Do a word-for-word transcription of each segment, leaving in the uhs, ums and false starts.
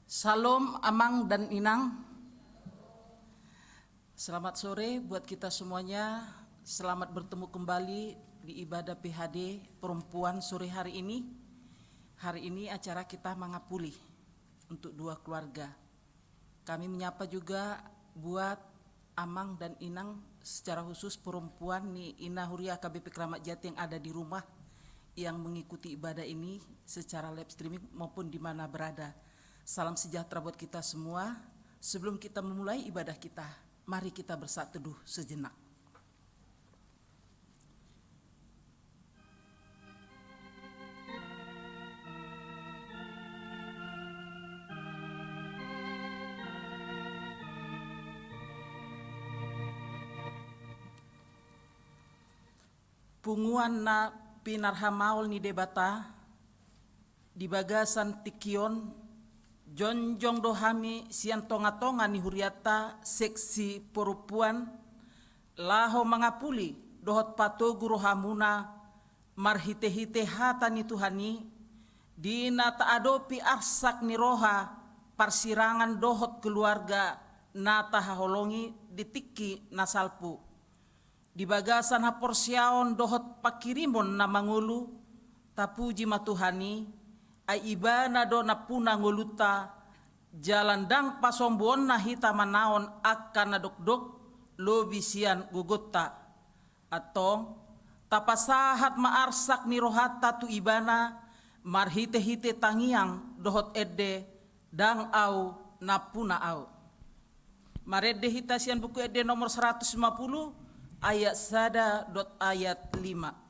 Shalom, Amang dan Inang. Selamat sore buat kita semuanya. Selamat bertemu kembali di ibadah P H D perempuan sore hari ini. Hari ini acara kita mangapuli untuk dua keluarga. Kami menyapa juga buat Amang dan Inang, secara khusus perempuan ni Ina Huria K B P Keramat Jati yang ada di rumah, yang mengikuti ibadah ini secara live streaming maupun di mana berada. Salam sejahtera buat kita semua. Sebelum kita memulai ibadah kita, mari kita bersaat teduh sejenak. Punguan na pinarhamaol ni Debata, di bagasan tingki on, jongjong do hami sian tongatonga ni hurianta seksi porompuan, laho mangapuli dohot patogu rohamuna marhitehite hata ni Tuhan i, di na taadopi arsak ni roha, parsirangan dohot keluarga na tahaholongi di tingki na salpu. Di bagasan haporseaon dohot pangkirimon na mangolu, tapuji ma Tuhan i, ai Ibana do nampuna ngolunta, jala ndang pasombuonna hita manaon angka na dokdok lobi sian gogonta. Antong, tapasahat ma arsak ni rohanta tu Ibana, marhitehite tangiang dohot ende, Ndang Au, nampuna Au. Marende hita sian Buku Ende nomor saratus lima pulu, ayat sada dohot ayat lima.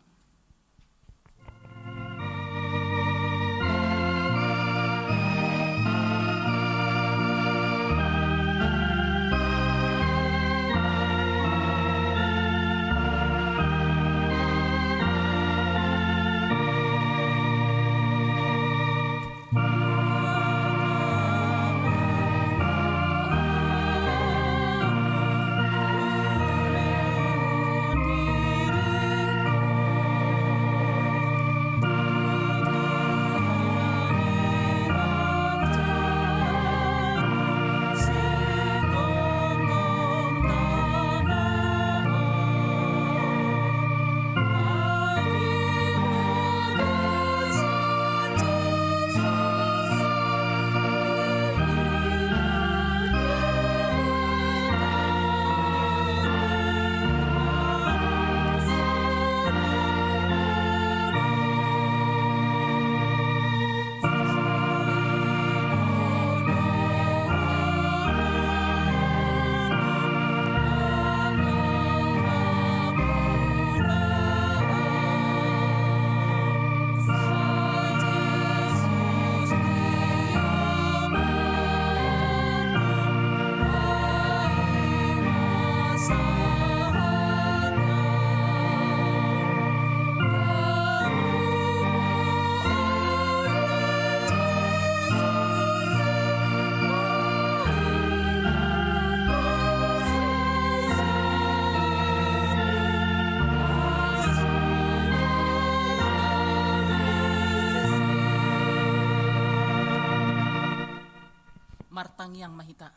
Martangiang ma hita.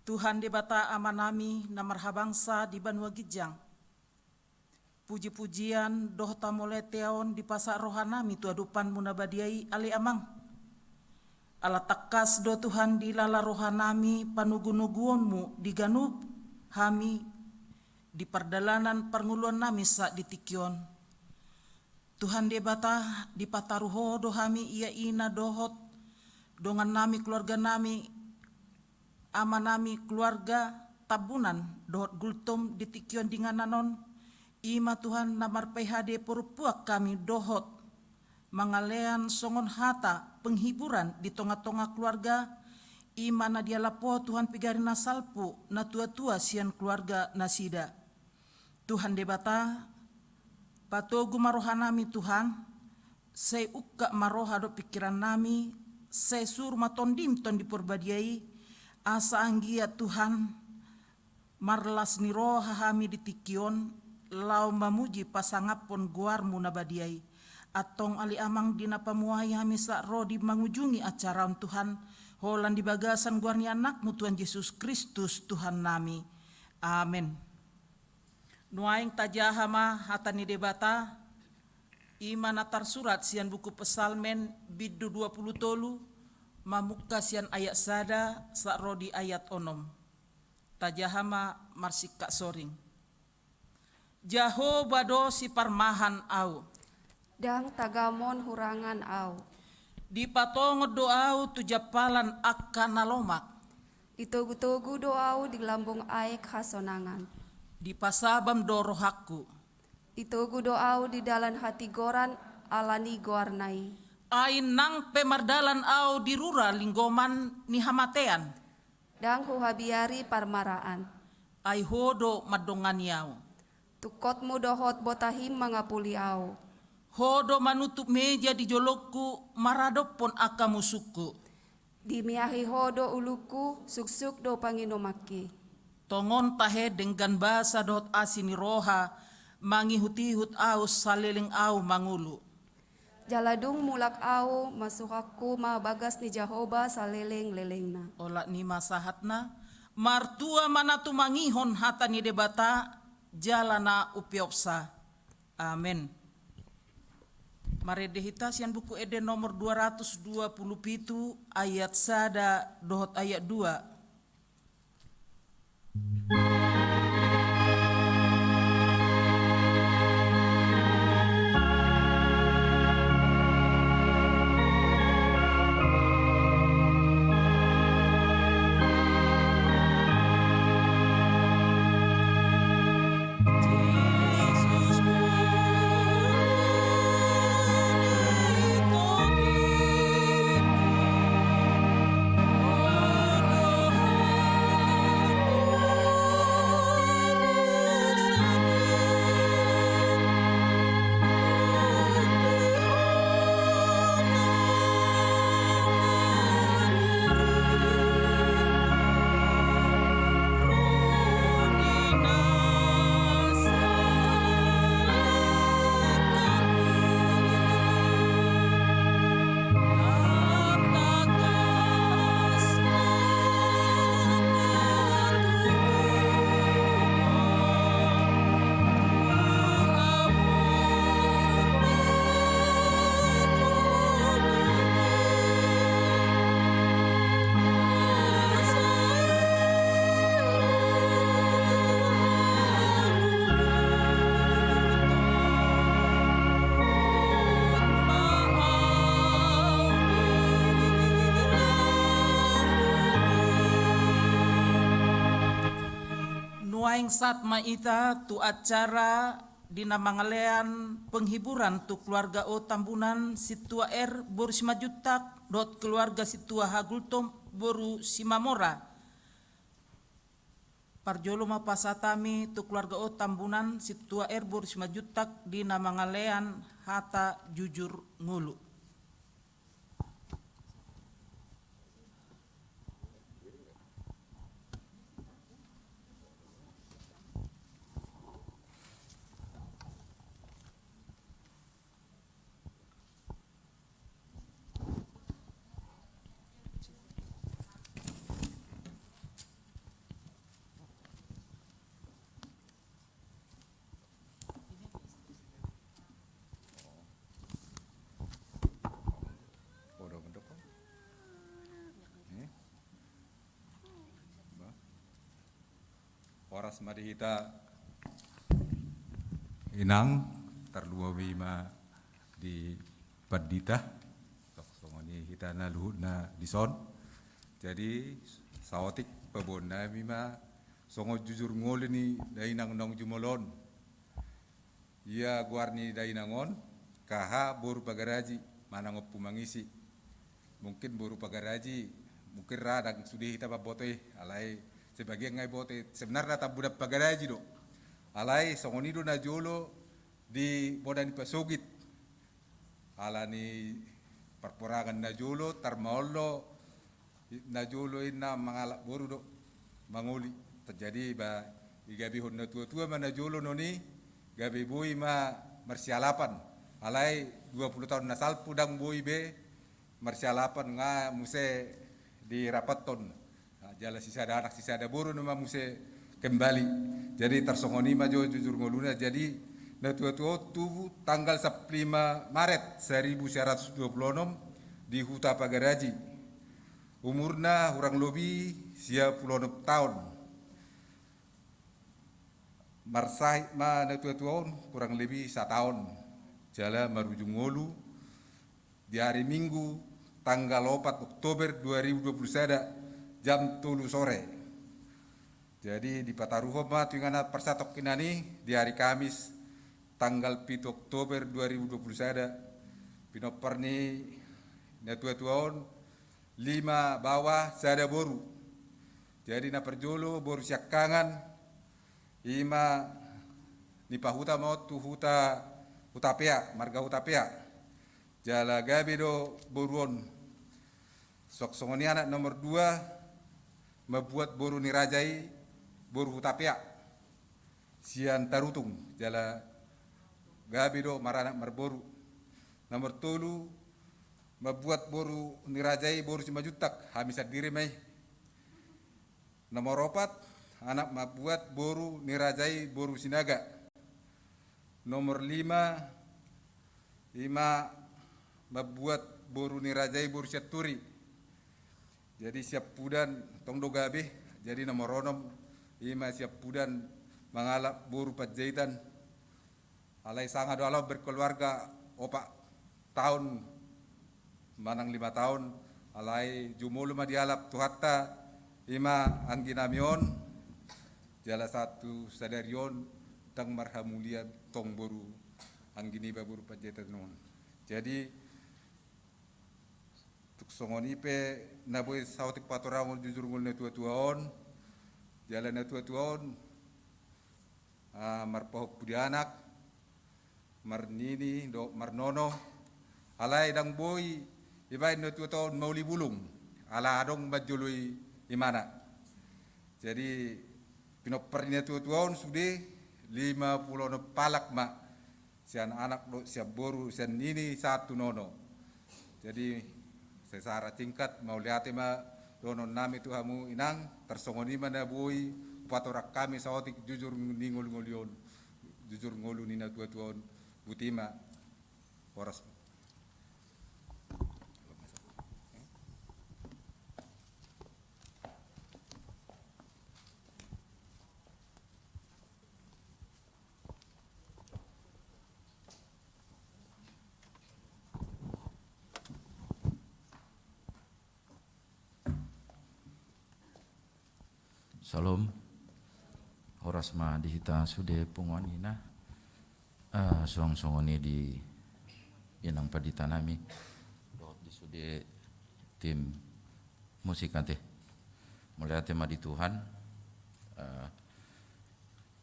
Tuhan Debata Amanami na marhabangsa di banua ginjang, pujipujian dohot hamauliateon dipasahat rohanami tu adopanMu na badia i, ale Amang. Ala tangkas do Tuhan dilala rohanami panogunoguonMu di ganup hami di pardalanan parngoluannami sahat di tingki on. Tuhan Debata, dipataru Ho do hami ia ina dohot dongannami, keluarganami, amanami, keluarga Tambunan dohot Gultom di tingki on di inganan on. I ma Tuhan na marpehade porompuan hami dohot mangalean songon hata penghiburan di tongatonga keluarga. I ma na dialap Ho Tuhan, pigari na salpu, na tuatua sian keluarga nasida. Tuhan Debata, patogu ma rohanami Tuhan, sai ungkap ma roha dohot pingkirannami, sai suru ma TondiM, Tondi Porbadia i, asa anggiat Tuhan, marlas ni roha hami di tingki on, laho mamuji pasangaphon goarMu na badia i. Antong ale Amang, di na pamuhai hami sahat ro di mangujungi acara on Tuhan, holan di bagasan goar ni Anakmu Tuhan Jesus Kristus Tuhannami. Amen. Nuaeng tajaha ma hata ni Debata, i ma na tarsurat sian buku Psalmen bindu dua pulu tolu, mamungka sian ayat sada sahat ro di ayat onom. Tajaha ma marsingkat soring. Jahowa do siparmahan au. Ndang tagamon hurangan au. Dipatongon do au tu jampalan angka na lomak. Ditogutogu do au di lambung aek hasonangan. Dipasabam do rohangku. Ditogu do au di dalan hatigoran ala ni goarna i. Ai nang pe mardalan au di rura linggoman ni hamatean. Ndang huhabiari parmaraan. Ai Ho do mandongani au. Tungkotmu dohot botahim mangapuli au. Ho do manutup meja di jolongku maradophon angka musungku. Dimiahi Ho do ulungku, suksuk do panginumanki. Tongon tahe denggan basa dohot asi ni roha, mangihutihut au saleleng au mangolu. Jala dung mulak au, masuhangku ma bagas ni Jahowa saleleng-lelengna. Olat ni ma sahatna, martua ma na tumangihon hata ni Debata, jala na umpeopsa. Amen. Marende hita sian buku ende nomor dua ratus dua pulu pitu, ayat sada dohot ayat dua. Nuaeng sahat ma hita tu acara di na mangalean penghiburan tu keluarga O Tambunan Sintua R boru Simanjuntak dohot keluarga Sintua Hagultom boru Simamora. Parjolo ma pasahat hami tu keluarga O Tambunan Sintua R boru Simanjuntak di na mangalean hata jujur ngolu. Horas ma di hita inang, tarlumobi ma di pandita, tok songon i hita na luhutna dison. Jadi saotik paboan nami ma songon jujur ngolu ni dainang naung jumolo on. Ia goar ni dainang on, Kaha boru Pagaraji, manang Ompu Mangisi. Mungkin boru Pagaraji, mungkin ra ndang sude hita mamboto i, alai sebagian nunga diboto i, sebenarna Tambunan Pagaraji do. Alai songon i do najolo di poda ni pasogit. Ala ni parporangan najolo, tar ma on do najolo inna mangalap boru do mangoli. Jadi ba digabehon natuatua ma najolo non i, gabe boi ma marsialapan. Alai dua puluh taon na salpu ndang boi be marsialapan, nga muse dirapathon. Nah, jala sisada anak sisada boru nama muse kembali. Jadi tarsongon i ma jo jujur ngoluna. Jadi natuatua on tubu tanggal sampulu lima Maret seribu sia ratus dua puluh onom di Huta Pagaraji. Umurna hurang lobi sia pulu onom taon. Marsahit ma natuatua on hurang lobi sataon, jala marujung ngolu di hari Minggu tanggal opat Oktober dua ribu dua puluh sada jam tolu sore. Jadi dipataruhon ma tu inganan parsatongkinan i di hari Kamis tanggal pitu Oktober dua ribu dua puluh sada. Pinompar ni natuatua on lima baoa sada boru. Jadi na parjolo boru siangkangan, ima nipahuta ma on tu Huta, Hutapea, marga Hutapea. Jala gabe do boru on. Songon i anak nomor dua, mambuat boru ni raja i boru Hutapea sian Tarutung, jala gabe do maranak marboru. Nomor tolu, mambuat boru ni raja i boru Simanjuntak, hami sandiri ma i. Nomor opat, anak mambuat boru ni raja i boru Sinaga. Nomor lima, ima mambuat boru ni raja i boru Sianturi. Jadi Siampudan tong do gabe. Jadi nomor onom, ima Siampudan mangalap boru Panjaitan. Alai sanga do ala on berkeluarga, opat taon manang lima taon, alai jumolo ma dialap Tuhanta, ima angginami on, jala sahat tu sadari on ndang marhamulian tong boru anggi niba boru Panjaitan on. Jadi tung songon i pe na boi saotik patorangon jujur ngolu natuatua on, jala natuatua on ah, marpahompu di anak, marnini dohot marnono, alai ndang boi ibaen natuatua on mauli bulung, ala adong manjoloi imana. Jadi pinompar ni natuatua on sude lima pulu onom halak ma, sian anak dohot sian boru, sian nini sahat tu nono. Jadi secara singkat, mauliate ma dohononnami tu hamu inang, tarsongon i ma na boi hupatorang hami saotik jujur ni ngolungolu on, jujur ngolu ni natuatua on. Boti ma. Horas. Syalom. Horas ma di hita sude punguan ina. Eh, suang songon i di inang panditanami dohot di sude tim musik ate. Mauliate ma di Tuhan. Eh,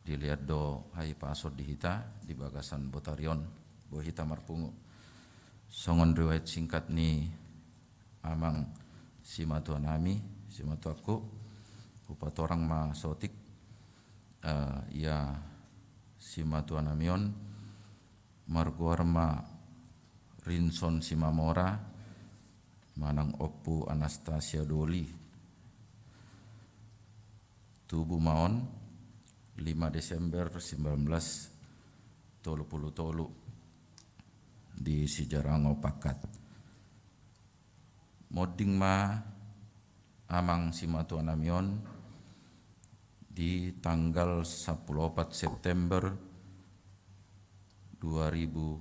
Dilehon do hahipason di hita di bagasan botari on, boi hita marpungu. Songon riwayat singkat ni amang simatuanami, simatuangku, hupatorang ma saotik, eh, ia simatuanami on margoar ma Rinson Simamora manang Ompu Anastasia Doli. Tubu ma on lima Desember sembilan belas tolu pulu tolu di Sijarango Pakkat. Monding ma amang simatuanami on di tanggal sampulu opat September dua ribu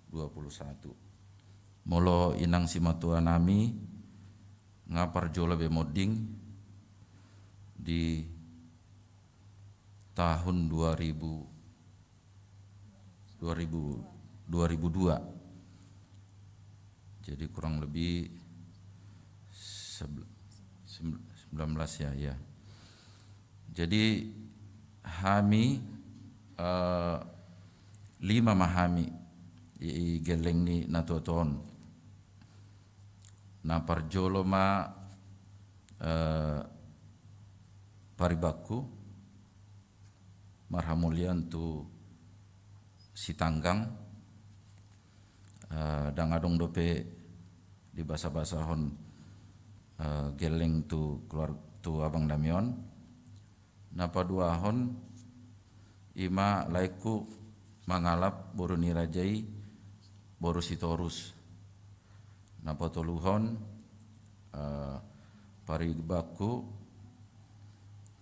dua puluh satu. Molo inang simatuanami nga parjolo be monding di tahun dua ribu, dua ribu, dua ribu dua. Jadi kurang lebih seb-, sem-, sembilan belas ya, ya. Jadi hami, eh, lima ma hami i, i gelleng ni natuatua on. Na parjolo ma, eh, paribanku, marhamulian tu Sitanggang, Eh, ndang adong dope dibasabasahon, eh, gelleng tu keluar-, tu abang nami on. Na paduahon, i ma laengku mangalap boru ni raja i, boru Sitorus. Na patoluhon, eh, paribanku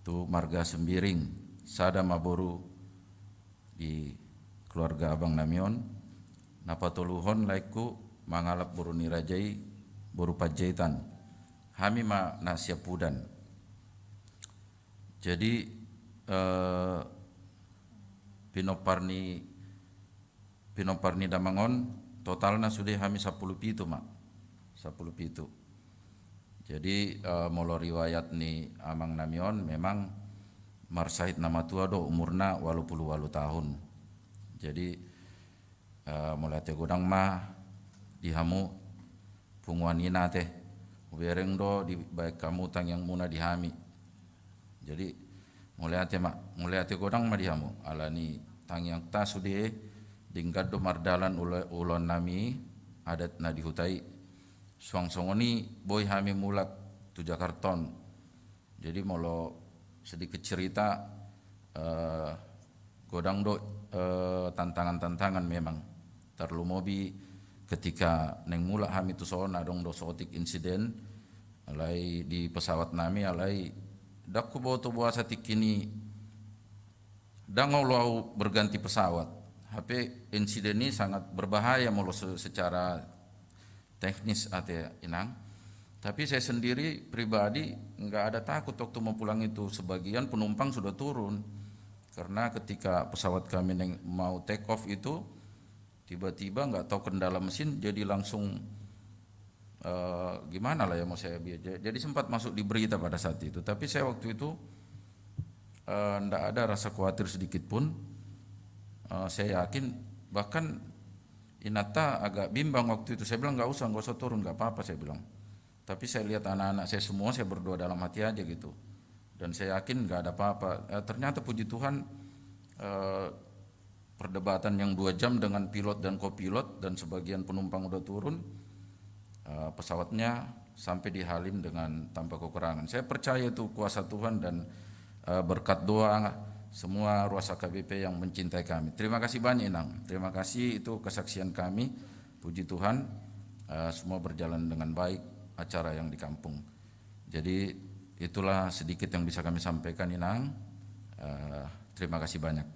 tu marga Sembiring, sada ma boru di keluarga abang nami on. Na patoluhon laengku mangalap boru ni raja i, boru Panjaitan. Hami ma na Siampudan. Jadi, eh, pinompar ni, pinompar ni damang on, totalna sude hami sampulu pitu ma. Sampulu pitu. Jadi, eh, molo riwayat ni amang nami on, memang marsahit na matua do, umurna walu pulu walu tahun. Jadi, eh, mauliate godang ma di hamu punguan ina ate. Hubereng do dibaen hamu tangiangmuna di hami. Jadi, mauliate ma, mauliate godang ma di hamu. Alani tangiangta sude, denggan do mardalan ula-, ulaon nami adat na di huta i. Suang songon i boi hami mulak tu Jakarta on. Jadi molo sedikit cerita, eh, godang do, eh, tantangan-tantangan memang. Tarlumobi ketika naeng mulak hami tu son, adong do saotik insiden, alai di pesawat nami, alai ndang huboto boasa tingki i ndang olo au berganti pesawat. Hape insiden i sangat berbahaya molo se-, secara teknis ate, Inang. Tapi saya sendiri pribadi nggak ada takut waktu mau pulang itu. Sebagian penumpang sudah turun. Karena ketika pesawat kami naeng mau take off itu, tiba-tiba nggak tahu kendala mesin, jadi langsung, eh, gimana lah ya mau saya bi-, ja-, jadi sempat masuk di berita pada saat itu. Tapi saya waktu itu, eh, ndak ada rasa khawatir sedikit pun. Eh, saya yakin, bahkan inanta agak bimbang waktu itu. Saya bilang, "Nggak usah, nggak usah turun, nggak apa-apa," saya bilang. Tapi saya lihat anak-anak saya semua, saya berdoa dalam hati aja gitu. Dan saya yakin nggak ada apa-apa. Eh, ternyata puji Tuhan, eh, perdebatan yang dua jam dengan pilot dan kopilot dan sebagian penumpang udah turun, eh, pesawatnya sampai di Halim dengan tanpa kekurangan. Saya percaya itu kuasa Tuhan dan, eh, berkat doa semua ruas H K B P yang mencintai kami. Terima kasih banyak, Inang. Terima kasih, itu kesaksian kami. Puji Tuhan, eh, semua berjalan dengan baik acara yang di kampung. Jadi, itulah sedikit yang bisa kami sampaikan, Inang. Eh, terima kasih banyak.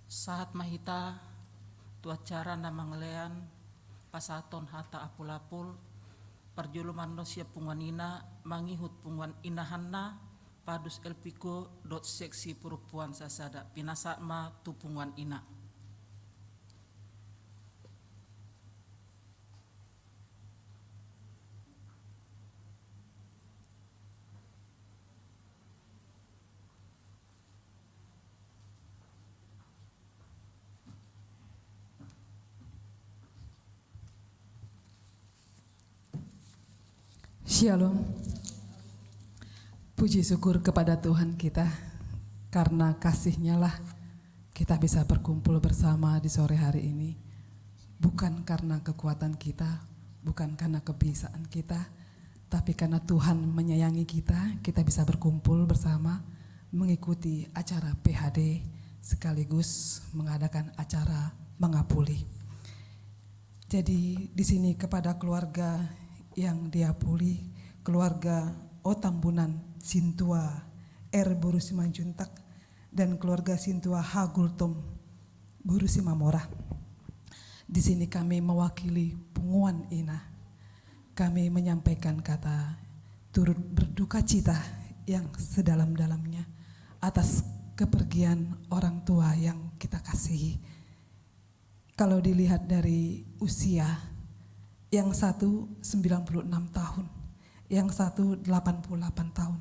Sahat ma hita tu acara na mangalean pasahaton hata apul-apul, parjolo ma annon sian punguan ina mangihut punguan inahanna, Padus Elpiko dohot seksi perempuan sasada. Pinasahat ma tu punguan ina. Shalom. Puji syukur kepada Tuhan kita, karena kasih-Nya lah kita bisa berkumpul bersama di sore hari ini. Bukan karena kekuatan kita, bukan karena kebisaan kita, tapi karena Tuhan menyayangi kita, kita bisa berkumpul bersama mengikuti acara P H D sekaligus mengadakan acara mangapuli. Jadi, di sini kepada keluarga yang diapuli, keluarga O Tambunan Sintua R boru Simanjuntak, dan keluarga Sintua H Gultom boru Simamora. Di sini kami mewakili punguan ina. Kami menyampaikan kata turut berduka cita yang sedalam-dalamnya atas kepergian orang tua yang kita kasihi. Kalau dilihat dari usia, yang satu sembilan puluh enam tahun, yang satu delapan puluh delapan tahun.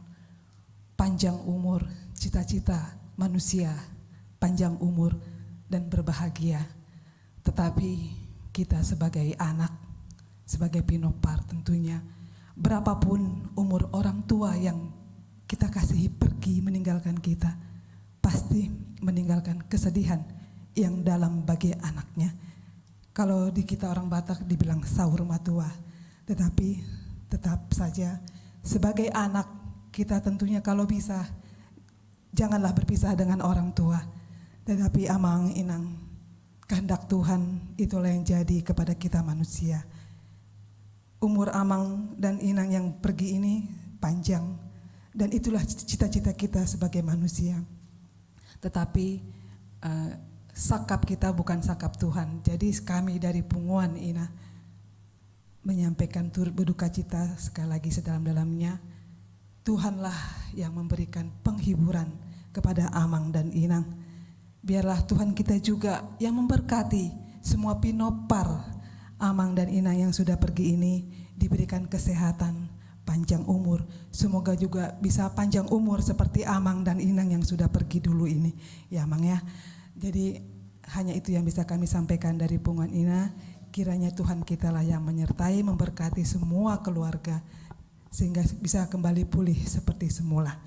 Panjang umur, cita-cita manusia, panjang umur dan berbahagia. Tetapi kita sebagai anak, sebagai pinompar tentunya, berapapun umur orang tua yang kita kasihi per-, meninggalkan kita, pasti meninggalkan kesedihan yang dalam bagi anaknya. Kalau di kita orang Batak dibilang saur matua, tetapi tetap saja sebagai anak kita tentunya kalau bisa janganlah berpisah dengan orang tua. Tetapi amang inang, kehendak Tuhan itulah yang jadi kepada kita manusia. Umur amang dan inang yang pergi ini panjang, dan itulah cita-cita kita sebagai manusia. Tetapi eh, sakap kita bukan sakap Tuhan. Jadi kami dari Punguan Ina menyampaikan turut berduka cita sekali lagi sedalam-dalamnya. Tuhanlah yang memberikan penghiburan kepada amang dan inang. Biarlah Tuhan kita juga yang memberkati semua pinompar amang dan inang yang sudah pergi ini, diberikan kesehatan, panjang umur. Semoga juga bisa panjang umur seperti amang dan inang yang sudah pergi dulu ini. Ya, Mang, ya. Jadi hanya itu yang bisa kami sampaikan dari Punguan Ina. Kiranya Tuhan kitalah yang menyertai, memberkati semua keluarga sehingga bisa kembali pulih seperti semula.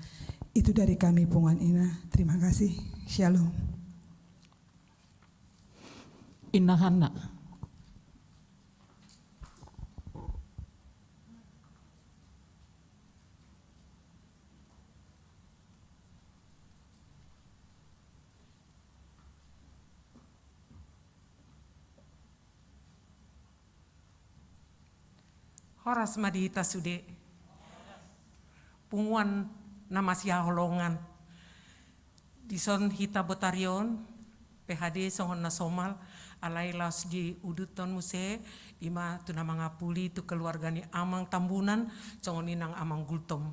Itu dari kami Punguan Ina. Terima kasih. Shalom. Ina Hanna. Horas ma di hita sude. Punguan na masihaholongan. Dison hita botari on, P H D songon na somal, alai laos diuduthon muse, ima tu na mangapuli tu keluarga ni amang Tambunan, songon i nang amang Gultom.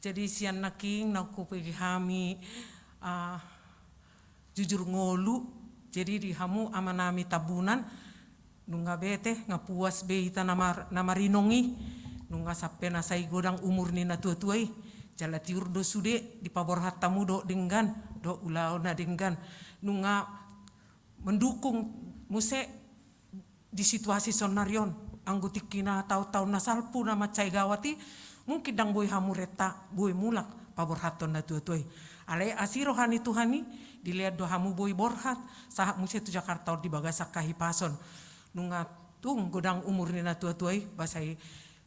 Jadi sian nangkin na hupege hami, ah, jujur ngolu, jadi di hamu amanami Tambunan, nunga bete, nga puas be hita na mar-, na marinong i, nunga sampe na sai godang umur ni natuatua i, jala tiur do sude, dipaborhat hamu dohot denggan, dohot ulaon na denggan, nunga mendukung muse di situasi saonnari on, anggo tingki na taon-taon na salpu na mansai gawat i, mungkin ndang boi hamu renta, boi mulak paborhathon natuatua i. Alai asi roha ni Tuhan i, dilean do hamu boi borhat, sahat muse tu Jakarta on di bagasan hahipason. Nunga tung godang umur ni natuatua i, ba sai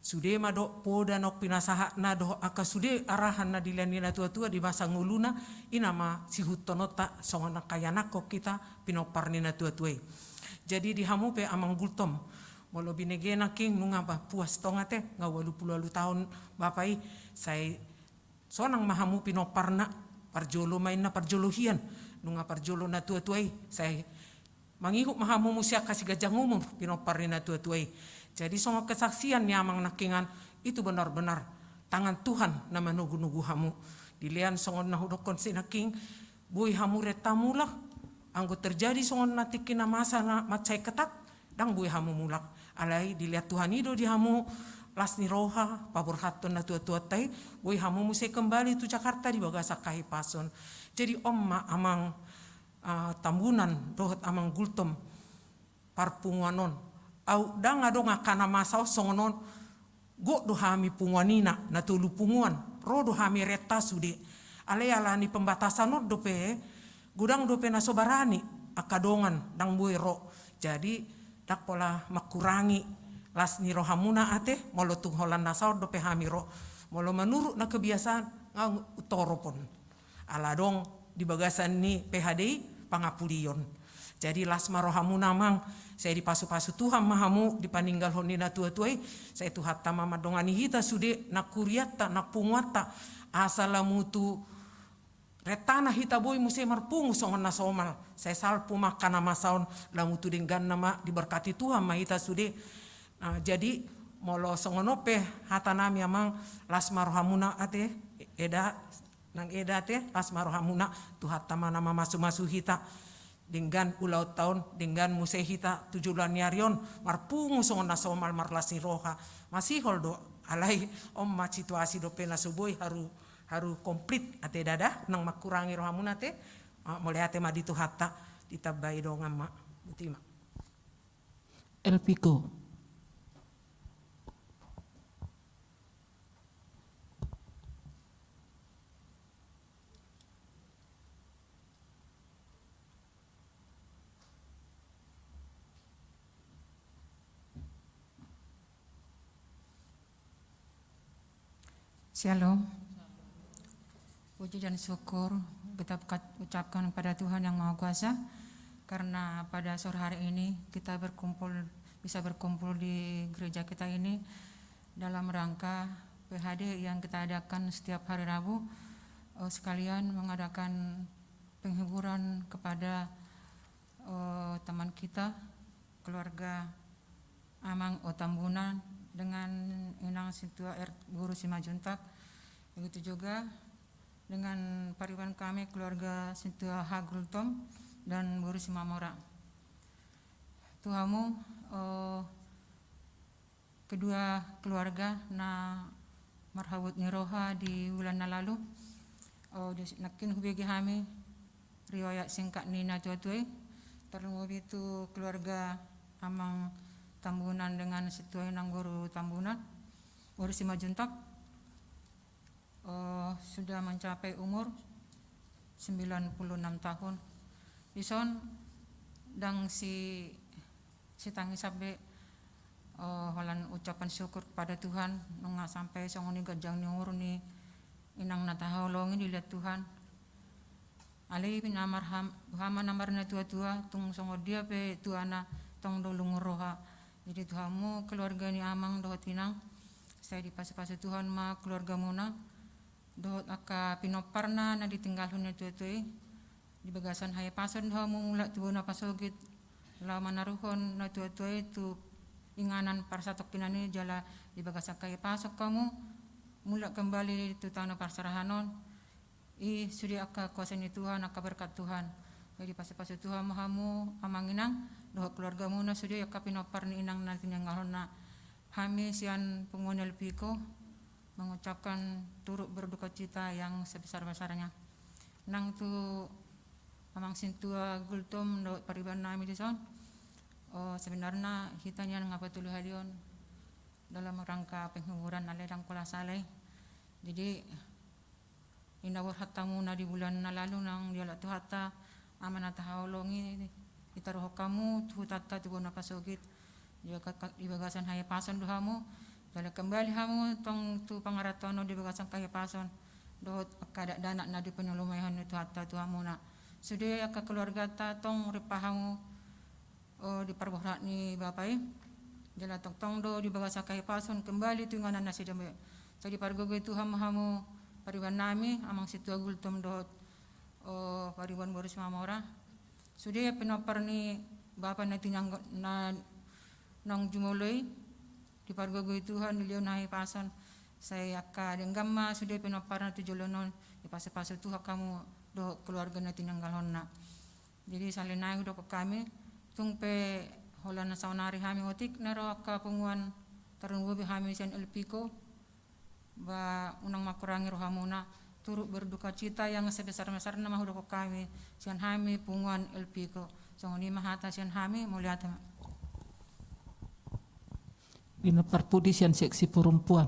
sude ma dohot poda naung pinasahatna dohot angka sude arahan na dilean ni natuatua di masa ngoluna, i nama sihuthononta songon angka ianakhon hita pinompar ni natuatua i. Jadi di hamu pe amang Gultom, molo binege nangkin nunga ba puas tong ate, nga ualu pulu ualu taon bapa i, sai sonang ma hamu pinomparna, parjolo ma inna parjolo hian, nunga parjolo natuatua i, sai mangihut ma hamu muse angka siganjang umur pinompar ni natuatua i. Jadi songon kesaksian ni amang nangkiningan, itu benar-benar tangan Tuhan na manogu-nogu hamu. Dilean songon na hudokkon si nangkin, boi hamu renta mulak, anggo terjadi songon na tingki na masa na mansai ketat, ndang boi hamu mulak. Alai dilean Tuhan i do di hamu las ni roha, paborhathon natuatuanta i, boi hamu muse kembali tu Jakarta di bagasan hahipason. Jadi on ma amang, ah, Tambunan dohot amang Gultom parpunguan on. Au ndang adong angka na masa on songon on, gok do hami Punguan Ina, na tolu punguan, ro do hami renta sude. Alai ala ni pembatasan on dope, godang dope na so barani, angka dongan, ndang boi ro. Jadi, ndang pola mangkurangi las ni rohamuna ate, molo tung holan na saon dope hami ro. Molo manurut na kebiasaan, nga hutoropon. Ala adong di bagasan ni P H D i pangapulion. Jadi las ma rohamuna amang, sai dipasu-pasu Tuhan ma hamu di paninggalhon ni natuatua i, sai Tuhanta ma mandongani hita sude nang hurianta, nang punguanta, asa lamu tu rentana hita boi muse marpungu songon na somal, sai salpu ma angka na masa on, lamu tu dengganna ma diberkati Tuhan ma hita sude. Nah, jadi molo songon on pe hatanami amang, las ma rohamuna ate, eda, nang eda ate, las ma rohamuna, Tuhanta ma na mamasu-masu hita. Denggan ulaonta on, denggan muse hita tu joloan ni ari on, marpungu songon na somal marlas ni roha. Masihol do, alai on ma situasi dope na so boi haru, haru komplit ate dada, nang mangkurangi rohamuna ate, ah, mauliate ma di Tuhanta, ditambai dongan ma. Botima. Elviko. Shalom. Puji dan syukur kita ucapkan kepada Tuhan Yang Maha Kuasa, karena pada sore hari ini kita berkumpul, bisa berkumpul di gereja kita ini dalam rangka P H D yang kita adakan setiap hari Rabu, eh, sekalian mengadakan penghiburan kepada, eh, teman kita, keluarga Amang O Tambunan dengan Inang Sintua R Guru Simanjuntak. Begitu juga dengan pariban kami, keluarga Sintua H Gultom dan Guru Simamora. Tu hamu, eh, kedua keluarga na marhabot ni roha di bulan na lalu. O, di, nangkin hubege hami riwayat singkat ni natuatua i, tarlumobi tu keluarga Amang Tambunan dengan Sintua Inang Guru Tambunan, Guru Simanjuntak. Eh, sudah mencapai umur sembilan puluh enam tahun. Dison ndang si, sitangis be, eh, holan ucapan syukur kepada Tuhan, nunga sampai songon i ganjang ni umur ni inang na tahaholongi dilehon Tuhan. Alai na marham-, hama na marnatuatua, tung songon dia pe tuana, tong do lungun roha. Jadi tu hamu keluarga ni amang dohot inang, sai dipasupasu Tuhan ma keluargamuna dohot angka pinomparna na ditinggalhon natuatua i. Di bagasan hahipason do hamu mulak tu bona pasogit laho manaruhon natuatua i tu inganan parsatongkinan i, jala di bagasan hahipason hamu mulak kembali tu tano parserahan on. I sude angka kuasa ni Tuhan, angka berkat Tuhan. Jadi pasupasu Tuhan ma hamu amang inang dohot keluargamuna, sude angka pinompar ni inang na tininggalhonna. Hami sian punguan Elpiko mengucapkan turut berduka cita yang sebesar-besarnya. Nang tu amang sintua Gultom dohot pariban nami dison, o, sebenarna hita nian nga patoluhali on dalam rangka penghiburan, alai ndang pola sala i. Jadi i na borhat hamuna di bulan na lalu nang dialap Tuhanta, ama na tahaholongi, ditaruhon hamu tu hutanta tu bona pasogit. Di baga-, di bagasan hahipason do hamu, jala kembali hamu tong tu pangarantoan on di bagasan hahipason dohot angka dakdanak na dipinalumehon ni Tuhanta tu hamuna. Sude angka keluarganta tong rap hamu, o, di parborhat ni bapa i. Jala tongtong do di bagasan hahipason kembali tu inganan nasida be. Sai dipargogoi Tuhan ma hamu pariban nami, amang sintua Gultom dohot, o, pariban boru Simamora. Sude pinompar ni bapa na tinanggo-, na naung jumolo i, dipargogoi Tuhan, dilehon hahipason. Sai angka denggan ma sude pinomparna tu joloan on, dipasupasu Tuhan hamu dohot keluarga na tininggalhonna. Jadi sahali nai hudokhon hami, tung pe holan saonari hami otik, na ro angka punguan, tarlumobi hami sian Elpiko, ba unang mangkurangi rohamuna, turut berduka cita yang sebesar-besarna ma hudokhon hami sian hami punguan Elpiko. Songon i ma hata sian hami, mauliate ma. Pinompar pudi sian seksi perempuan.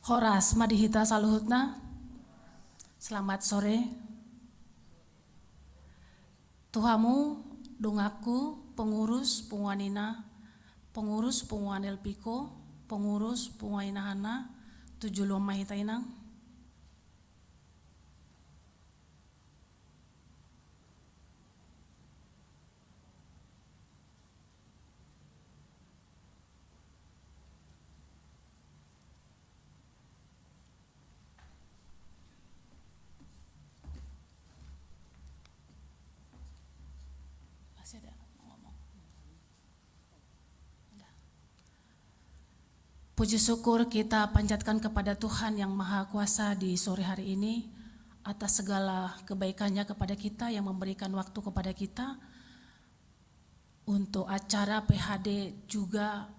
Horas ma di hita saluhutna. Selamat sore. Tu hamu donganku, pengurus punguan ina, pengurus punguan Elpiko, pengurus punguan inahana, tu joloan ma hita inang. Masih ada mau ngomong? Udah. Puji syukur kita panjatkan kepada Tuhan Yang Maha Kuasa di sore hari ini atas segala kebaikan-Nya kepada kita, yang memberikan waktu kepada kita untuk acara P H D, juga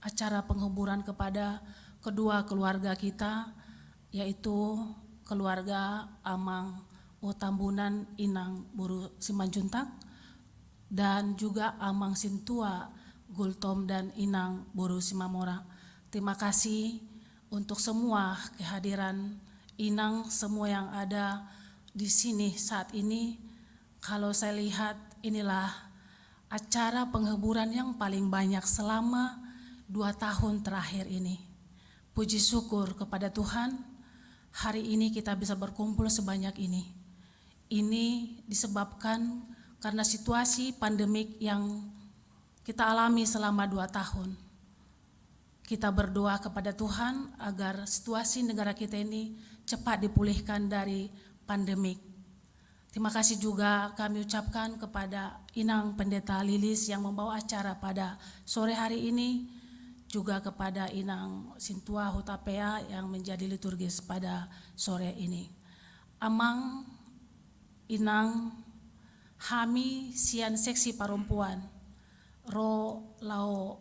acara penghiburan kepada kedua keluarga kita, yaitu keluarga Amang O Tambunan, Inang boru Simanjuntak, dan juga Amang Sintua Gultom dan Inang boru Simamora. Terima kasih untuk semua kehadiran Inang, semua yang ada di sini saat ini. Kalau saya lihat, inilah acara penghiburan yang paling banyak selama dua tahun terakhir ini. Puji syukur kepada Tuhan, hari ini kita bisa berkumpul sebanyak ini. Ini disebabkan karena situasi pandemik yang kita alami selama dua tahun. Kita berdoa kepada Tuhan agar situasi negara kita ini cepat dipulihkan dari pandemik. Terima kasih juga kami ucapkan kepada Inang Pendeta Lilis yang membawa acara pada sore hari ini, juga kepada Inang Sintua Hutapea yang menjadi liturgis pada sore ini. Amang, Inang, hami sian seksi parompuan ro laho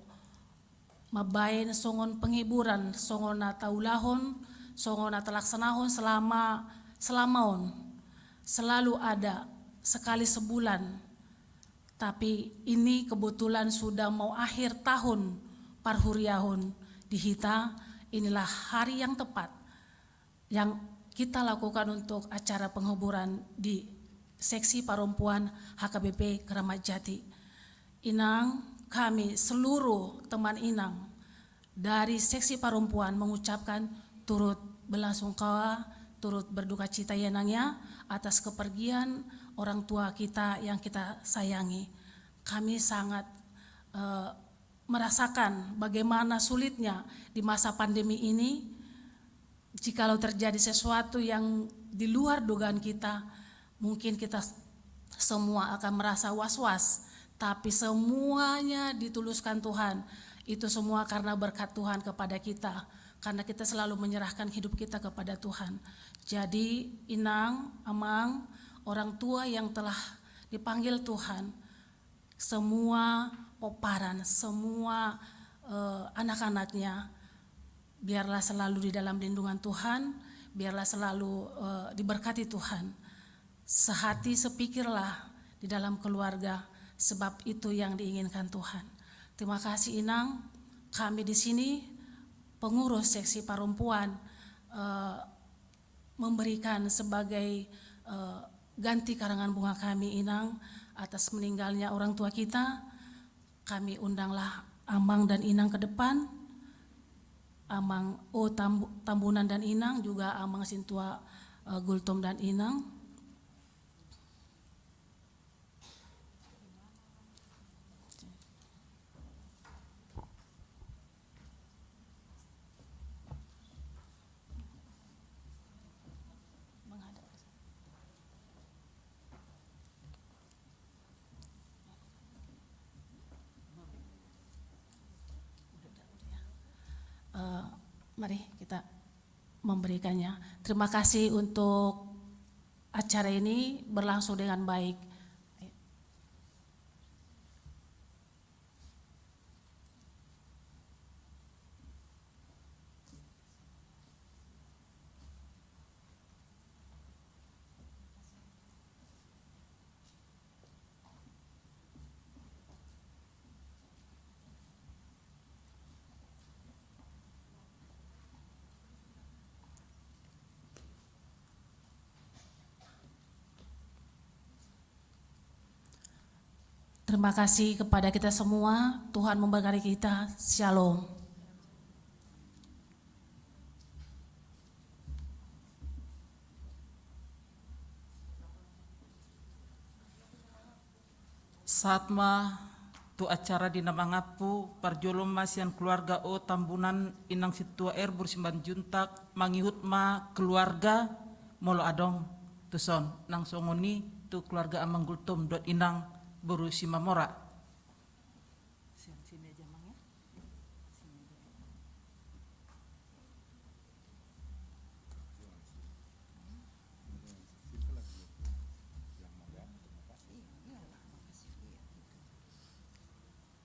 mambahen songon penghiburan, songon na taulahon, songon na talaksanahon selama, selama on. Selalu ada sekali sebulan. Tapi ini kebetulan sudah mau akhir tahun parhuriaon di hita, inilah hari yang tepat yang kita lakukan untuk acara penghiburan di seksi parompuan H K B P Keramat Jati. Inang, kami seluruh teman Inang dari seksi parompuan mengucapkan turut belasungkawa, turut berduka cita ya Nang ya, atas kepergian orang tua kita yang kita sayangi. Kami sangat, eh, merasakan bagaimana sulitnya di masa pandemi ini. Jikalau terjadi sesuatu yang di luar dugaan kita, mungkin kita s-, semua akan merasa was-was. Tapi semuanya dituluskan Tuhan. Itu semua karena berkat Tuhan kepada kita. Karena kita selalu menyerahkan hidup kita kepada Tuhan. Jadi, Inang, Amang, orang tua yang telah dipanggil Tuhan, semua pomparan, semua, eh, anak-anaknya, biarlah selalu di dalam lindungan Tuhan, biarlah selalu, eh, diberkati Tuhan. Sehati sepikirlah di dalam keluarga, sebab itu yang diinginkan Tuhan. Terima kasih Inang, kami di sini pengurus seksi parompuan, eh, memberikan sebagai, eh, ganti karangan bunga kami, Inang, atas meninggalnya orang tua kita. Kami undanglah Amang dan Inang ke depan. Amang O Tambu-, Tambunan dan Inang, juga Amang Sintua, eh, Gultom dan Inang. Eh, mari kita memberikannya. Terima kasih untuk acara ini berlangsung dengan baik. Terima kasih kepada kita semua. Tuhan memberkati kita. Shalom. Sahat ma tu acara di na mangampu, parjolo ma sian keluarga O Tambunan, Inang Sintua R boru Simanjuntak, mangihut ma keluarga, molo adong tuson, nang songon i tu keluarga Amang Gultom dohot Inang boru Simamora. Sian sini aja, Mang, ya. Sini aja.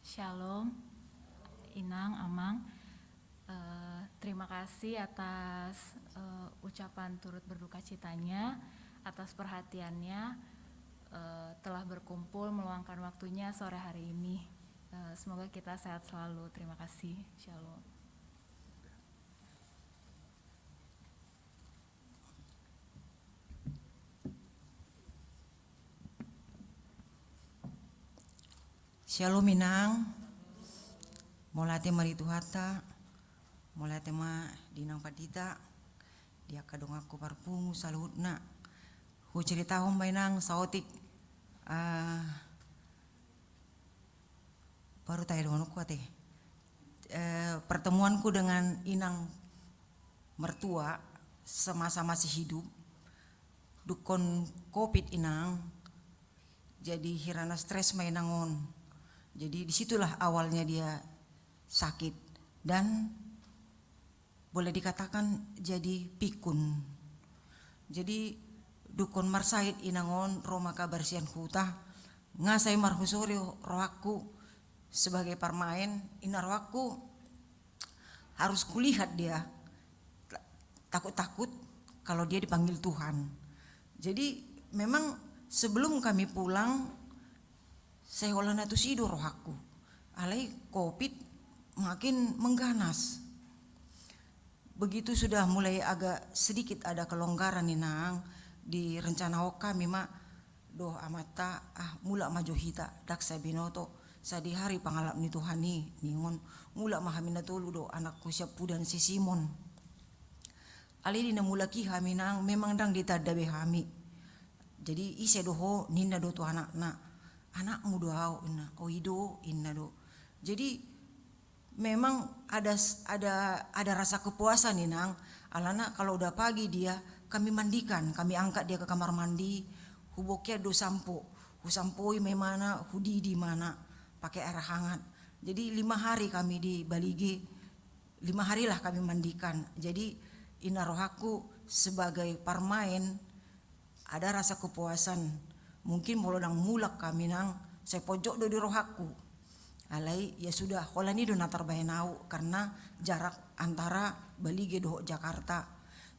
Shalom, Inang, Amang. Eh, terima kasih atas, eh, ucapan turut berduka citanya. atas perhatiannya, eh, telah berkumpul meluangkan waktunya sore hari ini. Eh, semoga kita sehat selalu. Terima kasih. Shalom. Shalom inang. Mauliate ma di Tuhanta. Mauliate ma di inang pandita, di angka donganku parpungu saluhutna. Huceritahon ma inang saotik, eh, baru tahe donganku ate. Eh, pertemuanku dengan inang mertua semasa masih hidup, dungkon covid inang, jadi hirana stres ma inang on. Jadi disitulah awalnya dia sakit dan boleh dikatakan jadi pikun. Jadi dungkon marsahit inang on ro ma kabar sian huta, nga sai marhusori rohangku sebagai parmaen, inna rohangku harus kulihat dia, takut-takut kalau dia dipanggil Tuhan. Jadi memang sebelum kami pulang, sai holan na tusi do rohangku. Alai covid makin mengganas. Begitu sudah mulai agak sedikit ada kelonggaran inang, direncanahon hami ma dohot amanta, ah, mulak ma jo hita, ndang sai binoto, sadihari pangalap ni Tuhan i, ningon, mulak ma hami na tolu dohot anakku siampudan si Simon. Alai di na mulak i hami nang, memang ndang ditanda be hami. Jadi, ise do ho, ninna do tu anakna. Anakmu do au, inna. O i do, inna do. Jadi, memang ada s-, ada, ada rasa kepuasan inang. Alana kalau udah pagi dia, kami mandikan, kami angkat dia ke kamar mandi, hubokian do sampo, husampoi ma imana, hudidi imana pakai air hangat. Jadi lima hari kami di Balige, lima harilah kami mandikan. Jadi inna rohangku sebagai parmaen, ada rasa kepuasan. Mungkin molo ndang mulak hami nang, sai pojok do di rohangku. Alai ya sudah, holan i do na tarbaen au karena jarak antara Balige dohot Jakarta.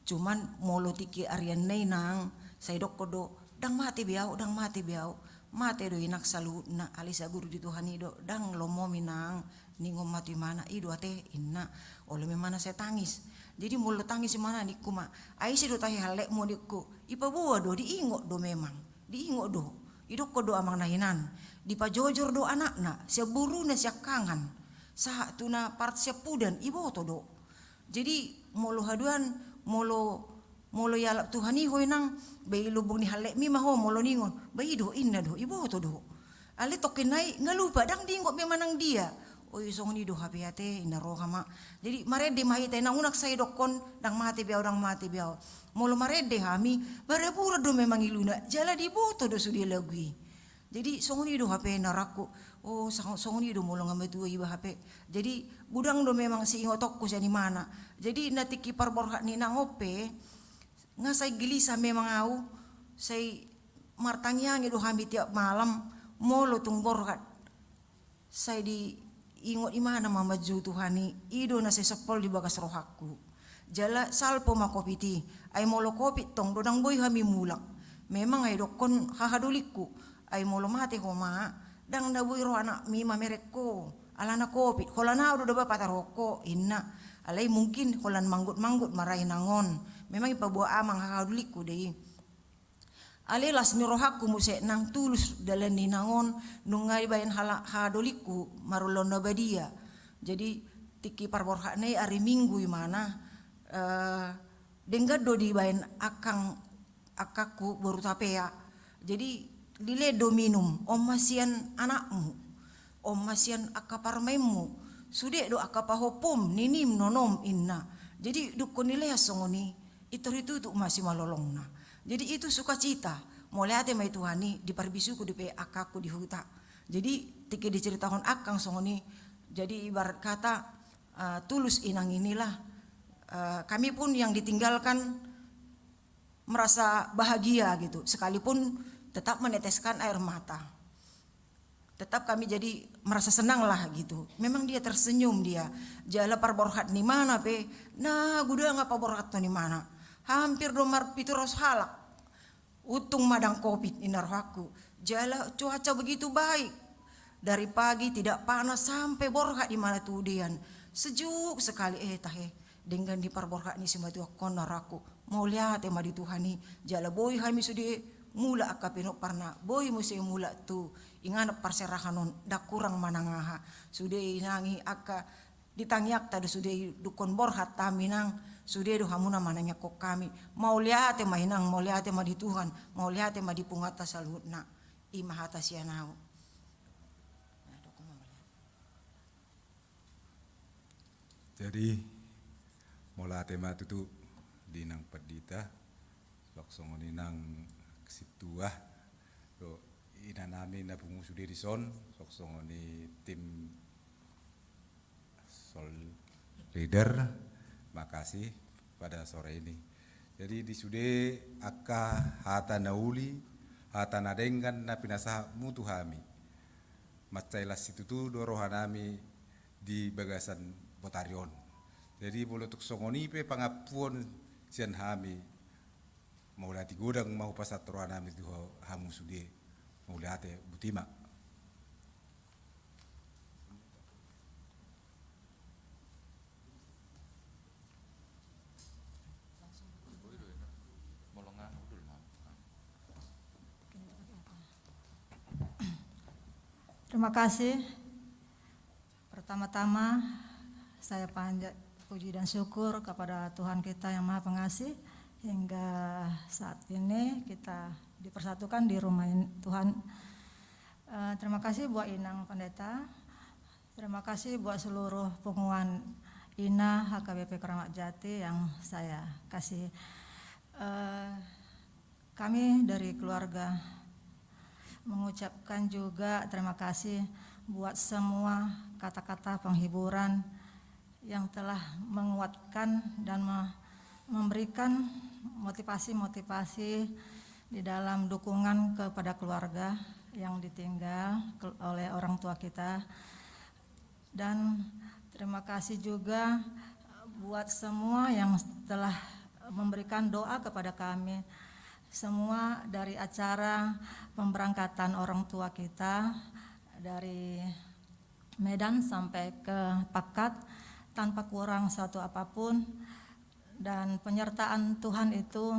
Cuman molo tingki arian na inang, sai dokkon do, ndang mate be au, ndang mate be au. Mate do inang saluhutna, alai sai guru di Tuhan i do, ndang lomomi nang, ningon ma tu imana, i do ate, inna. Olo ma imana sai tangis. Jadi molo tangis imana ningku ma, ai ise do tahe hallekmu ningku. Ipaboa do, diingot do memang. Diingot do. Idokkon do amang na hinan. Dipajojor do anakna, sian boruna siangkangan. Sahat tu na part siampudan, iboto do. Jadi molo haduan, molo, molo ialap Tuhan i ho inang, ba i lobong ni hallekmi ma ho molo ningon. Ba i do, inna do, iboto do. Alai tongkin nai nga lupa, ndang diingot be manang dia. O i songon i do hape ate, inna roha ma. Jadi marende ma hita inang, unang sai dokkon, ndang mate be au, ndang mate be au. Molo marende hami, maraburan do memang iluna, jala diboto do sude lagu i. Jadi songon i do hape na rohangku, o sa-, songon i do molo nga matua iba hape. Jadi godang do memang siingotonku sian imana. Jadi na tingki parborhat ni inang on pe, nga sai gelisah memang au, sai martangiangi do hami tiap malam, molo tung borhat. Sai diingot imana ma manjou Tuhan i, i do na sai sompol di bagas rohangku. Jala salpu ma covid i, ai molo covid tong do ndang boi hami mulak. Memang ai dokkon hahadolingku, ai molo mate ho ma, ndang na boi ro anakmi mamereng ho. Alana covid, holan au do daba pataruhon ho, inna. Alai mungkin holan manggut-manggut ma ra inang on. Memang ipaboa amang hahadolingku do i. Alai las ni rohangku muse nang, tulus dalan ni inang on, nunga dibaen hala-, hahadolingku marulaon na badia. Jadi tingki parborhatna i ari Minggu imana, eh, denggan do dibaen angkang, angkangku boru Tapea. Jadi dilehon do minum, on ma sian anakmu, on ma sian angka parmaenmu, sude do angka pahompum, ninim, nonom, inna. Jadi dungkon dilehon songon i, intor ditutup ma simalolongna. Jadi itu sukacita. Mauliate ma i Tuhan i, diparbisuhon dope angkangku di huta. Jadi tingki diceritahon angkang songon i, jadi ibarat kata, eh, tulus inang inilah, eh, kami pun yang ditinggalkan merasa bahagia gitu, sekalipun tetap meneteskan air mata. Tetap kami jadi merasa senang lah gitu. Memang dia tersenyum dia. Jala parborhat ni imana pe, na godang ma paborhathon ni imana. Hampir do marpitu ratus halak. Untung ma ndang covid, ninna rohangku. Jala cuaca begitu baik. Dari pagi tidak panas sampai borhat di mana tudian. Sejuk sekali, eh, tahe. Denggan diparborhat ni simatua on, ninna rohangku. Mauliate ma di Tuhan i. Jala boi hami sude mulak angka pinomparna. Boi muse mulak tu inganan parserahan on. Ndang kurang manang aha. Sude inang i angka di tangiangta do sude i, dungkon borhat hami, Inang, sude do hamuna manangiangkon hami. Mauliate ma, Inang, mauliate ma di Tuhan, mauliate ma di punguanta saluhutna. I ma hata sian ahu. Jadi, mauliate ma tutu di Inang Pandita, songon i Inang Sintua, do inanami na pungu sude dison, songon i tim Sol Leader, makasih pada sore ini. Jadi di sude angka hata na uli, hata na denggan na pinasahatmu tu hami. Mansai las situtu do rohanami di bagasan botari on. Jadi molo tung songon i pe pangampuon sian hami, mauliate godang ma hupasahat rohanami tu hamu sude. Mauliate, botima. Terima kasih. Pertama-tama, saya panjat puji dan syukur kepada Tuhan kita yang Maha Pengasih, hingga saat ini kita dipersatukan di rumah in-, Tuhan. Eh, terima kasih buat Inang Pendeta. Terima kasih buat seluruh punguan INA H K B P Keramat Jati yang saya kasih. Eh, Kami dari keluarga mengucapkan juga terima kasih buat semua kata-kata penghiburan yang telah menguatkan dan me-, memberikan motivasi-motivasi di dalam dukungan kepada keluarga yang ditinggal ke-, oleh orang tua kita. Dan terima kasih juga buat semua yang telah memberikan doa kepada kami. Semua dari acara pemberangkatan orang tua kita dari Medan sampai ke Pakat tanpa kurang satu apapun. Dan penyertaan Tuhan itu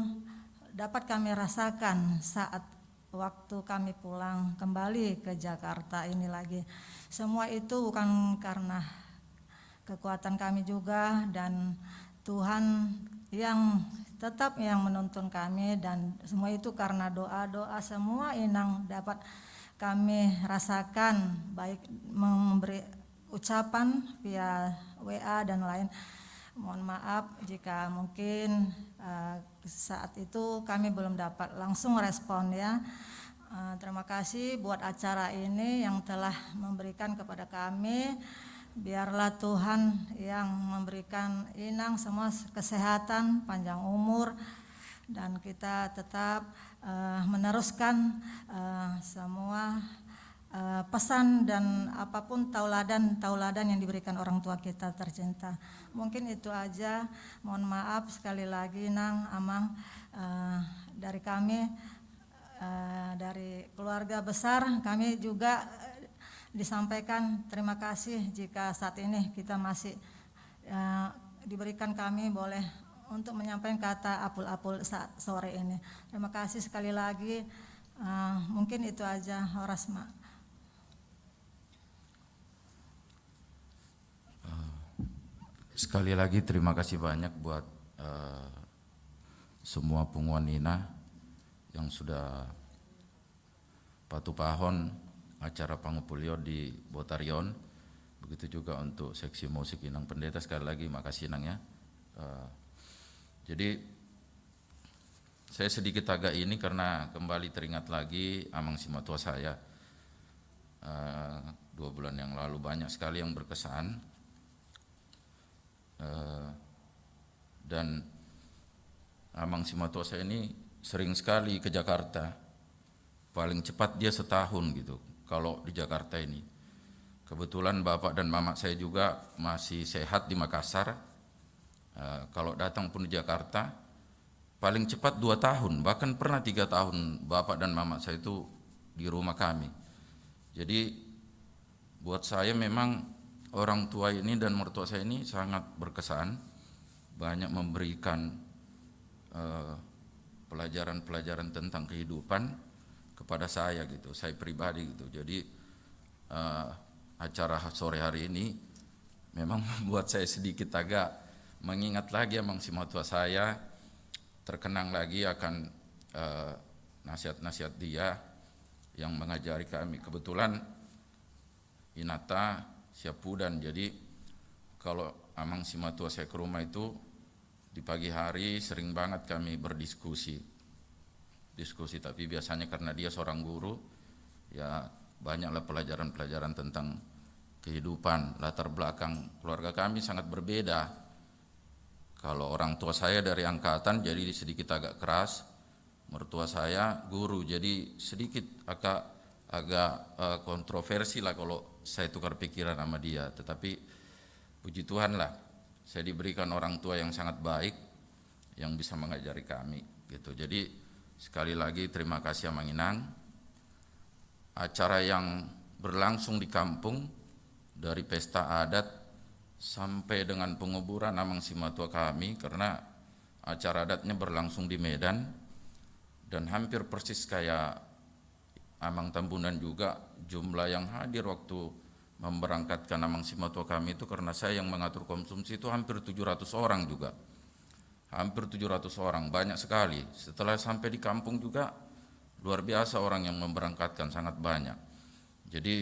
dapat kami rasakan saat waktu kami pulang kembali ke Jakarta ini lagi. Semua itu bukan karena kekuatan kami juga, dan Tuhan yang tetap yang menuntun kami, dan semua itu karena doa-doa semua inang dapat kami rasakan, baik memberi ucapan via W A dan lain. Mohon maaf jika mungkin, eh, saat itu kami belum dapat langsung respon, ya. Eh, terima kasih buat acara ini yang telah memberikan kepada kami. Biarlah Tuhan yang memberikan inang semua kesehatan, panjang umur, dan kita tetap, eh, meneruskan, eh, semua eh, pesan dan apapun tauladan-tauladan yang diberikan orang tua kita tercinta. Mungkin itu aja. Mohon maaf sekali lagi, Nang, Amang, eh, dari kami, eh, dari keluarga besar, kami juga, eh, disampaikan terima kasih jika saat ini kita masih eh, diberikan kami boleh untuk menyampaikan kata apul-apul saat sore ini. Terima kasih sekali lagi. Eh, mungkin itu aja, horas, Mak. Eh, sekali lagi terima kasih banyak buat, eh, semua punguan inang yang sudah patupahon acara pangupulion di botari on. Begitu juga untuk seksi musik Inang Pendeta, sekali lagi makasih, Nang, ya. Eh, jadi, saya sedikit agak ini karena kembali teringat lagi amang simatua saya, eh, dua bulan yang lalu, banyak sekali yang berkesan. Eh, dan amang simatua saya ini sering sekali ke Jakarta. Paling cepat dia setahun gitu, kalau di Jakarta ini. Kebetulan bapak dan mamak saya juga masih sehat di Makassar. Eh, kalau datang pun di Jakarta, paling cepat dua tahun, bahkan pernah tiga tahun bapak dan mama saya itu di rumah kami. Jadi, buat saya memang orang tua ini dan mertua saya ini sangat berkesan, banyak memberikan, eh, pelajaran-pelajaran tentang kehidupan kepada saya gitu, saya pribadi gitu. Jadi, eh, acara sore hari ini memang membuat saya sedikit agak mengingat lagi amang simatua saya, terkenang lagi akan, eh, nasihat-nasihat dia yang mengajari kami. Kebetulan inanta siampudan, jadi kalau amang simatua saya ke rumah itu di pagi hari sering banget kami berdiskusi. Diskusi, tapi biasanya karena dia seorang guru, ya banyaklah pelajaran-pelajaran tentang kehidupan, latar belakang keluarga kami sangat berbeda. Kalau orang tua saya dari angkatan, jadi sedikit agak keras. Mertua saya guru, jadi sedikit agak, agak, eh, kontroversi lah kalau saya tukar pikiran sama dia. Tetapi puji Tuhan lah, saya diberikan orang tua yang sangat baik, yang bisa mengajari kami gitu. Jadi sekali lagi terima kasih amang inang. Acara yang berlangsung di kampung, dari pesta adat sampai dengan penguburan amang simatua kami, karena acara adatnya berlangsung di Medan, dan hampir persis kayak amang Tambunan juga, jumlah yang hadir waktu memberangkatkan amang simatua kami itu, karena saya yang mengatur konsumsi, itu hampir tujuh ratus orang juga. Hampir tujuh ratus orang, banyak sekali. Setelah sampai di kampung juga luar biasa orang yang memberangkatkan, sangat banyak. Jadi,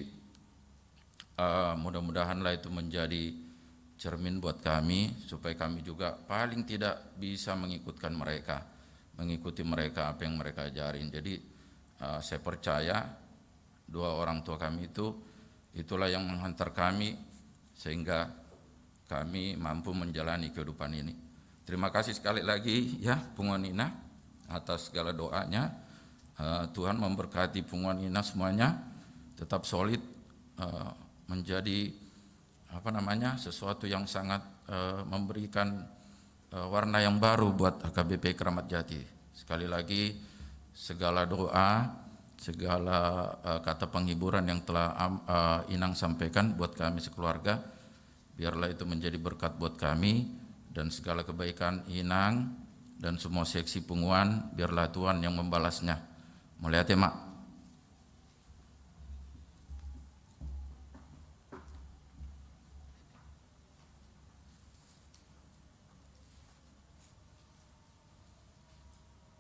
eh, mudah-mudahanlah itu menjadi cermin buat kami, supaya kami juga paling tidak bisa mengikutkan mereka, mengikuti mereka, apa yang mereka ajarin. Jadi, eh, saya percaya dua orang tua kami itu, itulah yang menghantar kami sehingga kami mampu menjalani kehidupan ini. Terima kasih sekali lagi ya, punguan ina, atas segala doanya. Eh, Tuhan memberkati punguan ina semuanya, tetap solid, eh, menjadi, apa namanya, sesuatu yang sangat, eh, memberikan, eh, warna yang baru buat H K B P Keramat Jati. Sekali lagi, segala doa, segala, eh, kata penghiburan yang telah am-, eh, inang sampaikan buat kami sekeluarga, biarlah itu menjadi berkat buat kami, dan segala kebaikan inang dan semua seksi punguan, biarlah Tuhan yang membalasnya. Mauliate, Mak.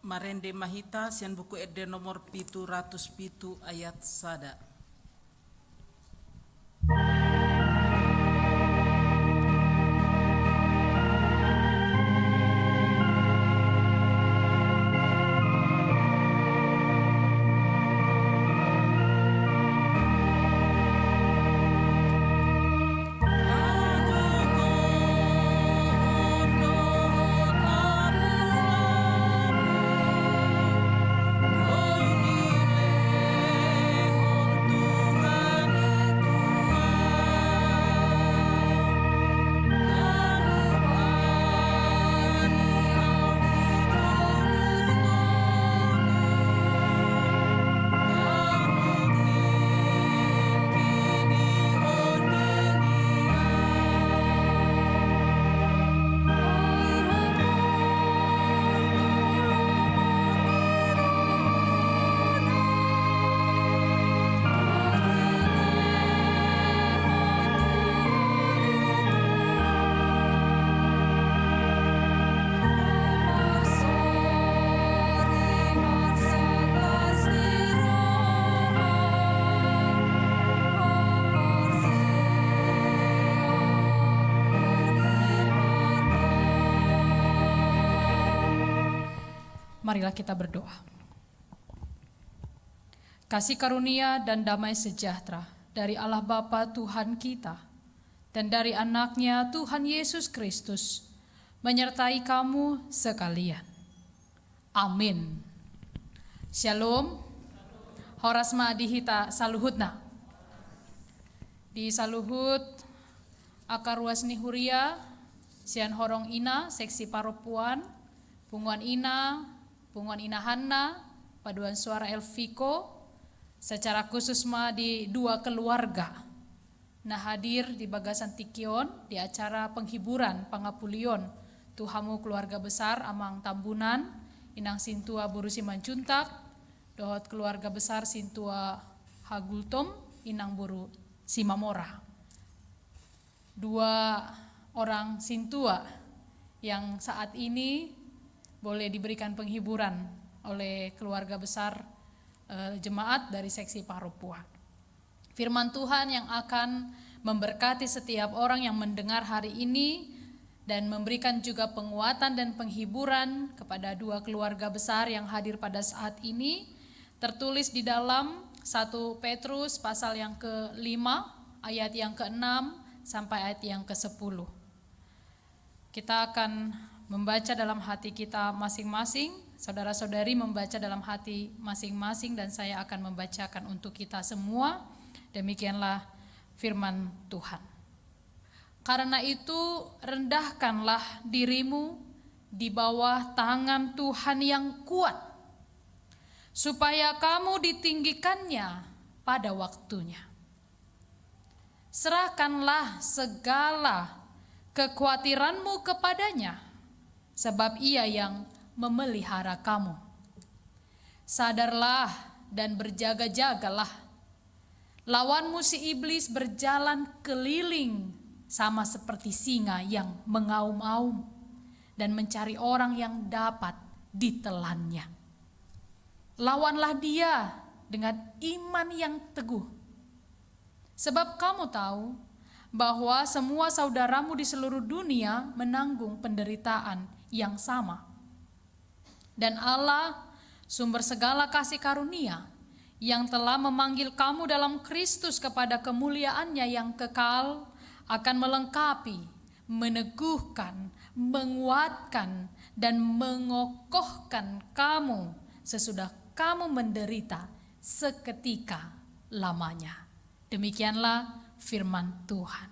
Marende ma hita sian Buku Ende nomor pitu ratus pitu ayat sada. Marilah kita berdoa. Kasih karunia dan damai sejahtera dari Allah Bapa Tuhan kita dan dari Anaknya Tuhan Yesus Kristus menyertai kamu sekalian. Amin. Syalom. Horas ma di hita saluhutna. Di saluhut angka ruas ni huria, sian horong ina, seksi parompuan, Punguan ina, punguan inahanna, paduan suara Elviko, secara khusus ma di dua keluarga na hadir di bagasan tingki on di acara penghiburan pangapulion tu hamu keluarga besar Amang Tambunan, Inang Sintua Boru Simanjuntak, dohot keluarga besar Sintua Hagultom, Inang Boru Simamora. Dua orang sintua yang saat ini boleh diberikan penghiburan oleh keluarga besar, eh, jemaat dari seksi Paro Pua. Firman Tuhan yang akan memberkati setiap orang yang mendengar hari ini dan memberikan juga penguatan dan penghiburan kepada dua keluarga besar yang hadir pada saat ini, tertulis di dalam satu Petrus pasal yang kelima, ayat yang keenam sampai ayat yang kesepuluh. Kita akan membaca dalam hati kita masing-masing, saudara-saudari membaca dalam hati masing-masing, dan saya akan membacakan untuk kita semua. Demikianlah firman Tuhan. Karena itu, rendahkanlah dirimu di bawah tangan Tuhan yang kuat, supaya kamu ditinggikan-Nya pada waktunya. Serahkanlah segala kekuatiranmu kepada-Nya, sebab Ia yang memelihara kamu. Sadarlah dan berjaga-jagalah. Lawanmu si iblis berjalan keliling sama seperti singa yang mengaum-aum dan mencari orang yang dapat ditelannya. Lawanlah dia dengan iman yang teguh. Sebab kamu tahu bahwa semua saudaramu di seluruh dunia menanggung penderitaan yang sama. Dan Allah, sumber segala kasih karunia, yang telah memanggil kamu dalam Kristus kepada kemuliaan-Nya yang kekal, akan melengkapi, meneguhkan, menguatkan, dan mengokohkan kamu sesudah kamu menderita seketika lamanya. Demikianlah firman Tuhan.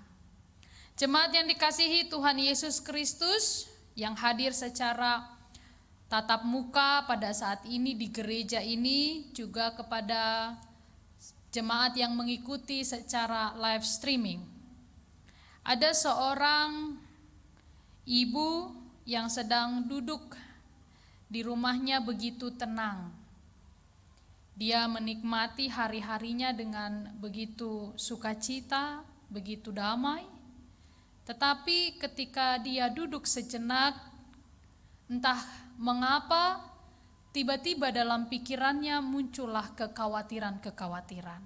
Jemaat yang dikasihi Tuhan Yesus Kristus, yang hadir secara tatap muka pada saat ini di gereja ini, juga kepada jemaat yang mengikuti secara live streaming. Ada seorang ibu yang sedang duduk di rumahnya begitu tenang. Dia menikmati hari-harinya dengan begitu sukacita, begitu damai. Tetapi ketika dia duduk sejenak, entah mengapa, tiba-tiba dalam pikirannya muncullah kekhawatiran-kekhawatiran.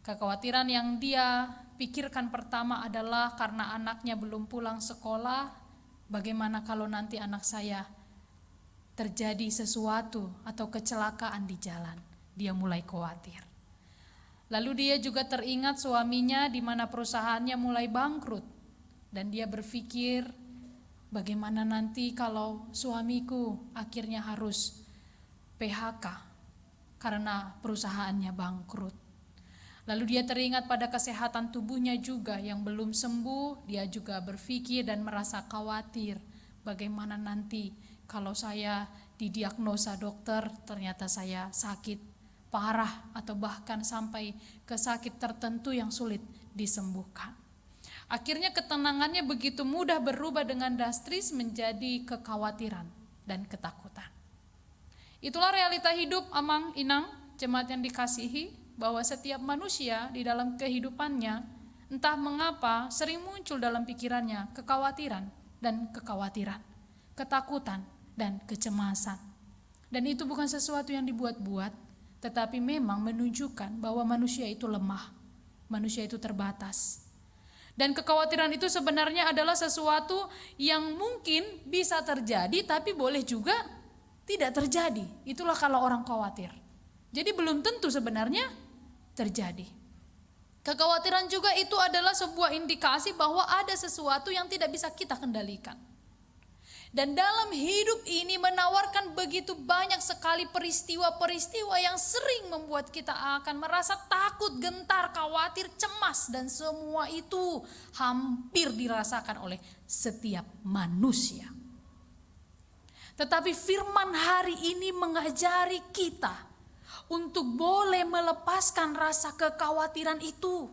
Kekhawatiran yang dia pikirkan pertama adalah karena anaknya belum pulang sekolah, bagaimana kalau nanti anak saya terjadi sesuatu atau kecelakaan di jalan? Dia mulai khawatir. Lalu dia juga teringat suaminya di mana perusahaannya mulai bangkrut. Dan dia berpikir, bagaimana nanti kalau suamiku akhirnya harus P H K karena perusahaannya bangkrut. Lalu dia teringat pada kesehatan tubuhnya juga yang belum sembuh, dia juga berpikir dan merasa khawatir, bagaimana nanti kalau saya didiagnosa dokter, ternyata saya sakit parah atau bahkan sampai ke sakit tertentu yang sulit disembuhkan. Akhirnya ketenangannya begitu mudah berubah dengan drastis menjadi kekhawatiran dan ketakutan. Itulah realita hidup, Amang, Inang, jemaat yang dikasihi, bahwa setiap manusia di dalam kehidupannya, entah mengapa, sering muncul dalam pikirannya kekhawatiran dan kekhawatiran, ketakutan dan kecemasan. Dan itu bukan sesuatu yang dibuat-buat, tetapi memang menunjukkan bahwa manusia itu lemah, manusia itu terbatas. Dan kekhawatiran itu sebenarnya adalah sesuatu yang mungkin bisa terjadi, tapi boleh juga tidak terjadi. Itulah kalau orang khawatir. Jadi belum tentu sebenarnya terjadi. Kekhawatiran juga itu adalah sebuah indikasi bahwa ada sesuatu yang tidak bisa kita kendalikan. Dan dalam hidup ini menawarkan begitu banyak sekali peristiwa-peristiwa yang sering membuat kita akan merasa takut, gentar, khawatir, cemas, dan semua itu hampir dirasakan oleh setiap manusia. Tetapi firman hari ini mengajari kita untuk boleh melepaskan rasa kekhawatiran itu,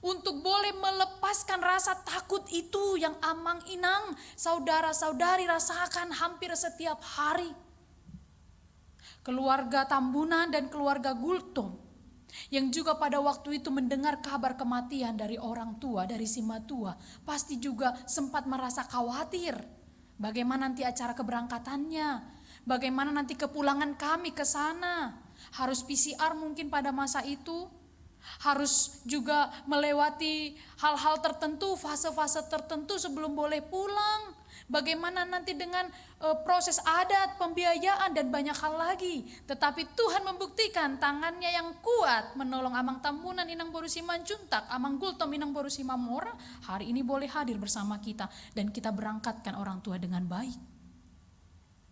untuk boleh melepaskan rasa takut itu yang amang inang, saudara-saudari rasakan hampir setiap hari. Keluarga Tambunan dan keluarga Gultom yang juga pada waktu itu mendengar kabar kematian dari orang tua, dari simatua, pasti juga sempat merasa khawatir. Bagaimana nanti acara keberangkatannya? Bagaimana nanti kepulangan kami ke sana? Harus P C R mungkin pada masa itu. Harus juga melewati hal-hal tertentu, fase-fase tertentu sebelum boleh pulang. Bagaimana nanti dengan, eh, proses adat, pembiayaan, dan banyak hal lagi. Tetapi Tuhan membuktikan tangan-Nya yang kuat menolong Amang Tambunan, Inang boru Simanjuntak, Amang Gultom, Inang boru Simamora, hari ini boleh hadir bersama kita dan kita berangkatkan orang tua dengan baik.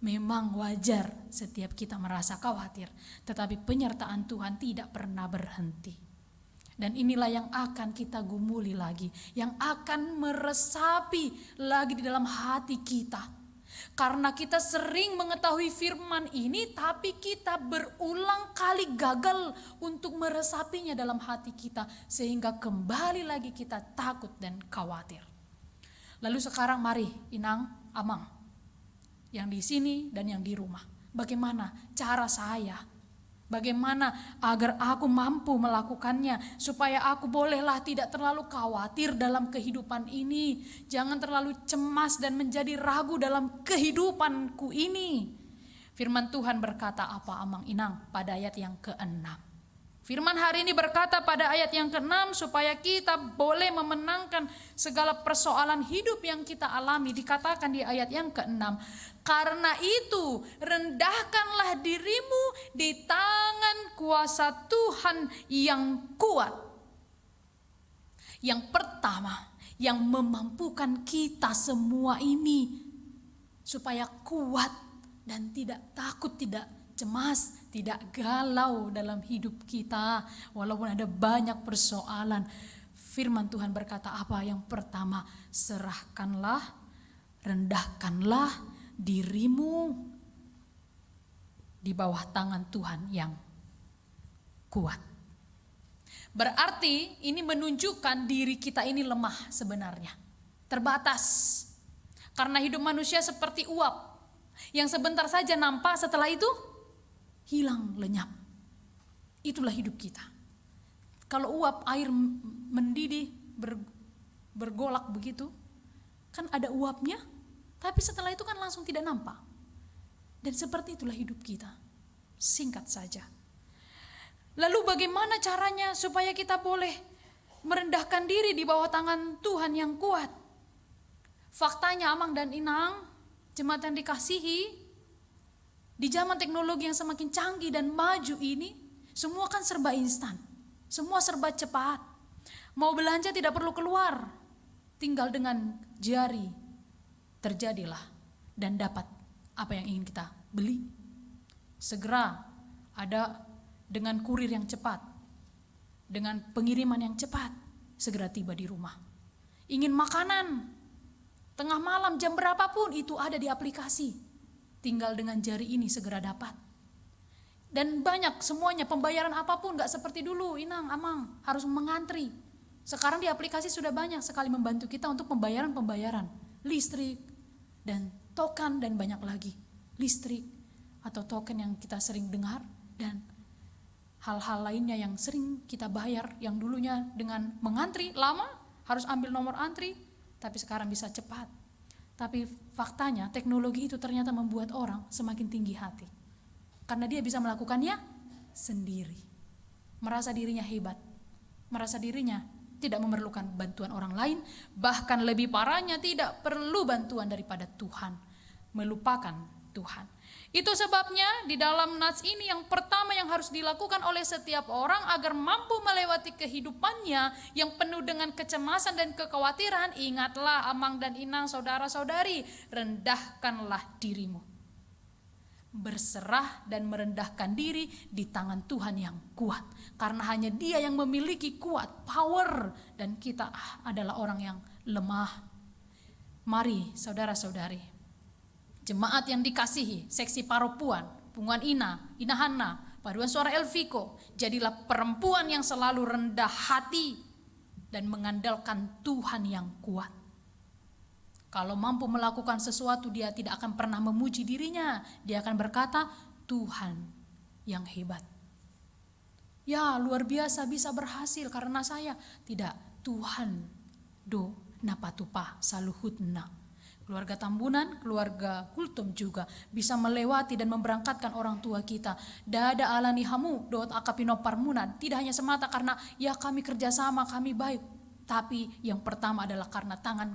Memang wajar setiap kita merasa khawatir, tetapi penyertaan Tuhan tidak pernah berhenti. Dan inilah yang akan kita gumuli lagi, yang akan meresapi lagi di dalam hati kita. Karena kita sering mengetahui firman ini, tapi kita berulang kali gagal untuk meresapinya dalam hati kita, sehingga kembali lagi kita takut dan khawatir. Lalu sekarang mari, Inang, Amang, yang di sini dan yang di rumah. Bagaimana cara saya? Bagaimana agar aku mampu melakukannya, supaya aku bolehlah tidak terlalu khawatir dalam kehidupan ini, jangan terlalu cemas dan menjadi ragu dalam kehidupanku ini? Firman Tuhan berkata apa, Amang Inang, pada ayat yang keenam? Firman hari ini berkata pada ayat yang keenam, supaya kita boleh memenangkan segala persoalan hidup yang kita alami, dikatakan di ayat yang keenam, "Karena itu, rendahkanlah dirimu di tangan kuasa Tuhan yang kuat." Yang pertama, yang memampukan kita semua ini supaya kuat dan tidak takut, tidak cemas, tidak galau dalam hidup kita, walaupun ada banyak persoalan. Firman Tuhan berkata apa? Yang pertama, serahkanlah, rendahkanlah dirimu di bawah tangan Tuhan yang kuat. Berarti ini menunjukkan diri kita ini lemah sebenarnya. Terbatas. Karena hidup manusia seperti uap yang sebentar saja nampak, setelah itu hilang lenyap. Itulah hidup kita. Kalau uap air m-, mendidih, ber-, bergolak begitu, kan ada uapnya, tapi setelah itu kan langsung tidak nampak. Dan seperti itulah hidup kita. Singkat saja. Lalu bagaimana caranya supaya kita boleh merendahkan diri di bawah tangan Tuhan yang kuat? Faktanya, Amang dan Inang, jemaat yang dikasihi, di zaman teknologi yang semakin canggih dan maju ini, semua kan serba instan. Semua serba cepat. Mau belanja tidak perlu keluar. Tinggal dengan jari terjadilah dan dapat apa yang ingin kita beli. Segera ada dengan kurir yang cepat, dengan pengiriman yang cepat, segera tiba di rumah. Ingin makanan, tengah malam, jam berapapun, itu ada di aplikasi. Tinggal dengan jari ini segera dapat. Dan banyak semuanya, pembayaran apapun nggak seperti dulu, Inang, Amang, harus mengantri. Sekarang di aplikasi sudah banyak sekali membantu kita untuk pembayaran-pembayaran listrik dan token dan banyak lagi. Listrik atau token yang kita sering dengar dan hal-hal lainnya yang sering kita bayar, yang dulunya dengan mengantri lama, harus ambil nomor antri, tapi sekarang bisa cepat. Tapi faktanya, teknologi itu ternyata membuat orang semakin tinggi hati. Karena dia bisa melakukannya sendiri. Merasa dirinya hebat. Merasa dirinya tidak memerlukan bantuan orang lain, bahkan lebih parahnya tidak perlu bantuan daripada Tuhan. Melupakan Tuhan. Itu sebabnya di dalam nats ini yang pertama yang harus dilakukan oleh setiap orang agar mampu melewati kehidupannya yang penuh dengan kecemasan dan kekhawatiran, ingatlah Amang dan Inang, saudara-saudari, rendahkanlah dirimu. Berserah dan merendahkan diri di tangan Tuhan yang kuat. Karena hanya Dia yang memiliki kuat, power, dan kita, ah, adalah orang yang lemah. Mari, saudara-saudari, Jemaat yang dikasihi, seksi parompuan, punguan ina, inahanna, paduan suara Elviko, jadilah perempuan yang selalu rendah hati dan mengandalkan Tuhan yang kuat. Kalau mampu melakukan sesuatu, dia tidak akan pernah memuji dirinya. Dia akan berkata, "Tuhan yang hebat." Ya, luar biasa bisa berhasil karena saya. Tidak, Tuhan do na patupa saluhutna. Keluarga Tambunan, keluarga Gultom juga bisa melewati dan memberangkatkan orang tua kita. Ndada ala ni hamu dohot angka pinomparmuna, tidak hanya semata karena, "Ya, kami kerjasama, kami baik." Tapi yang pertama adalah karena tangan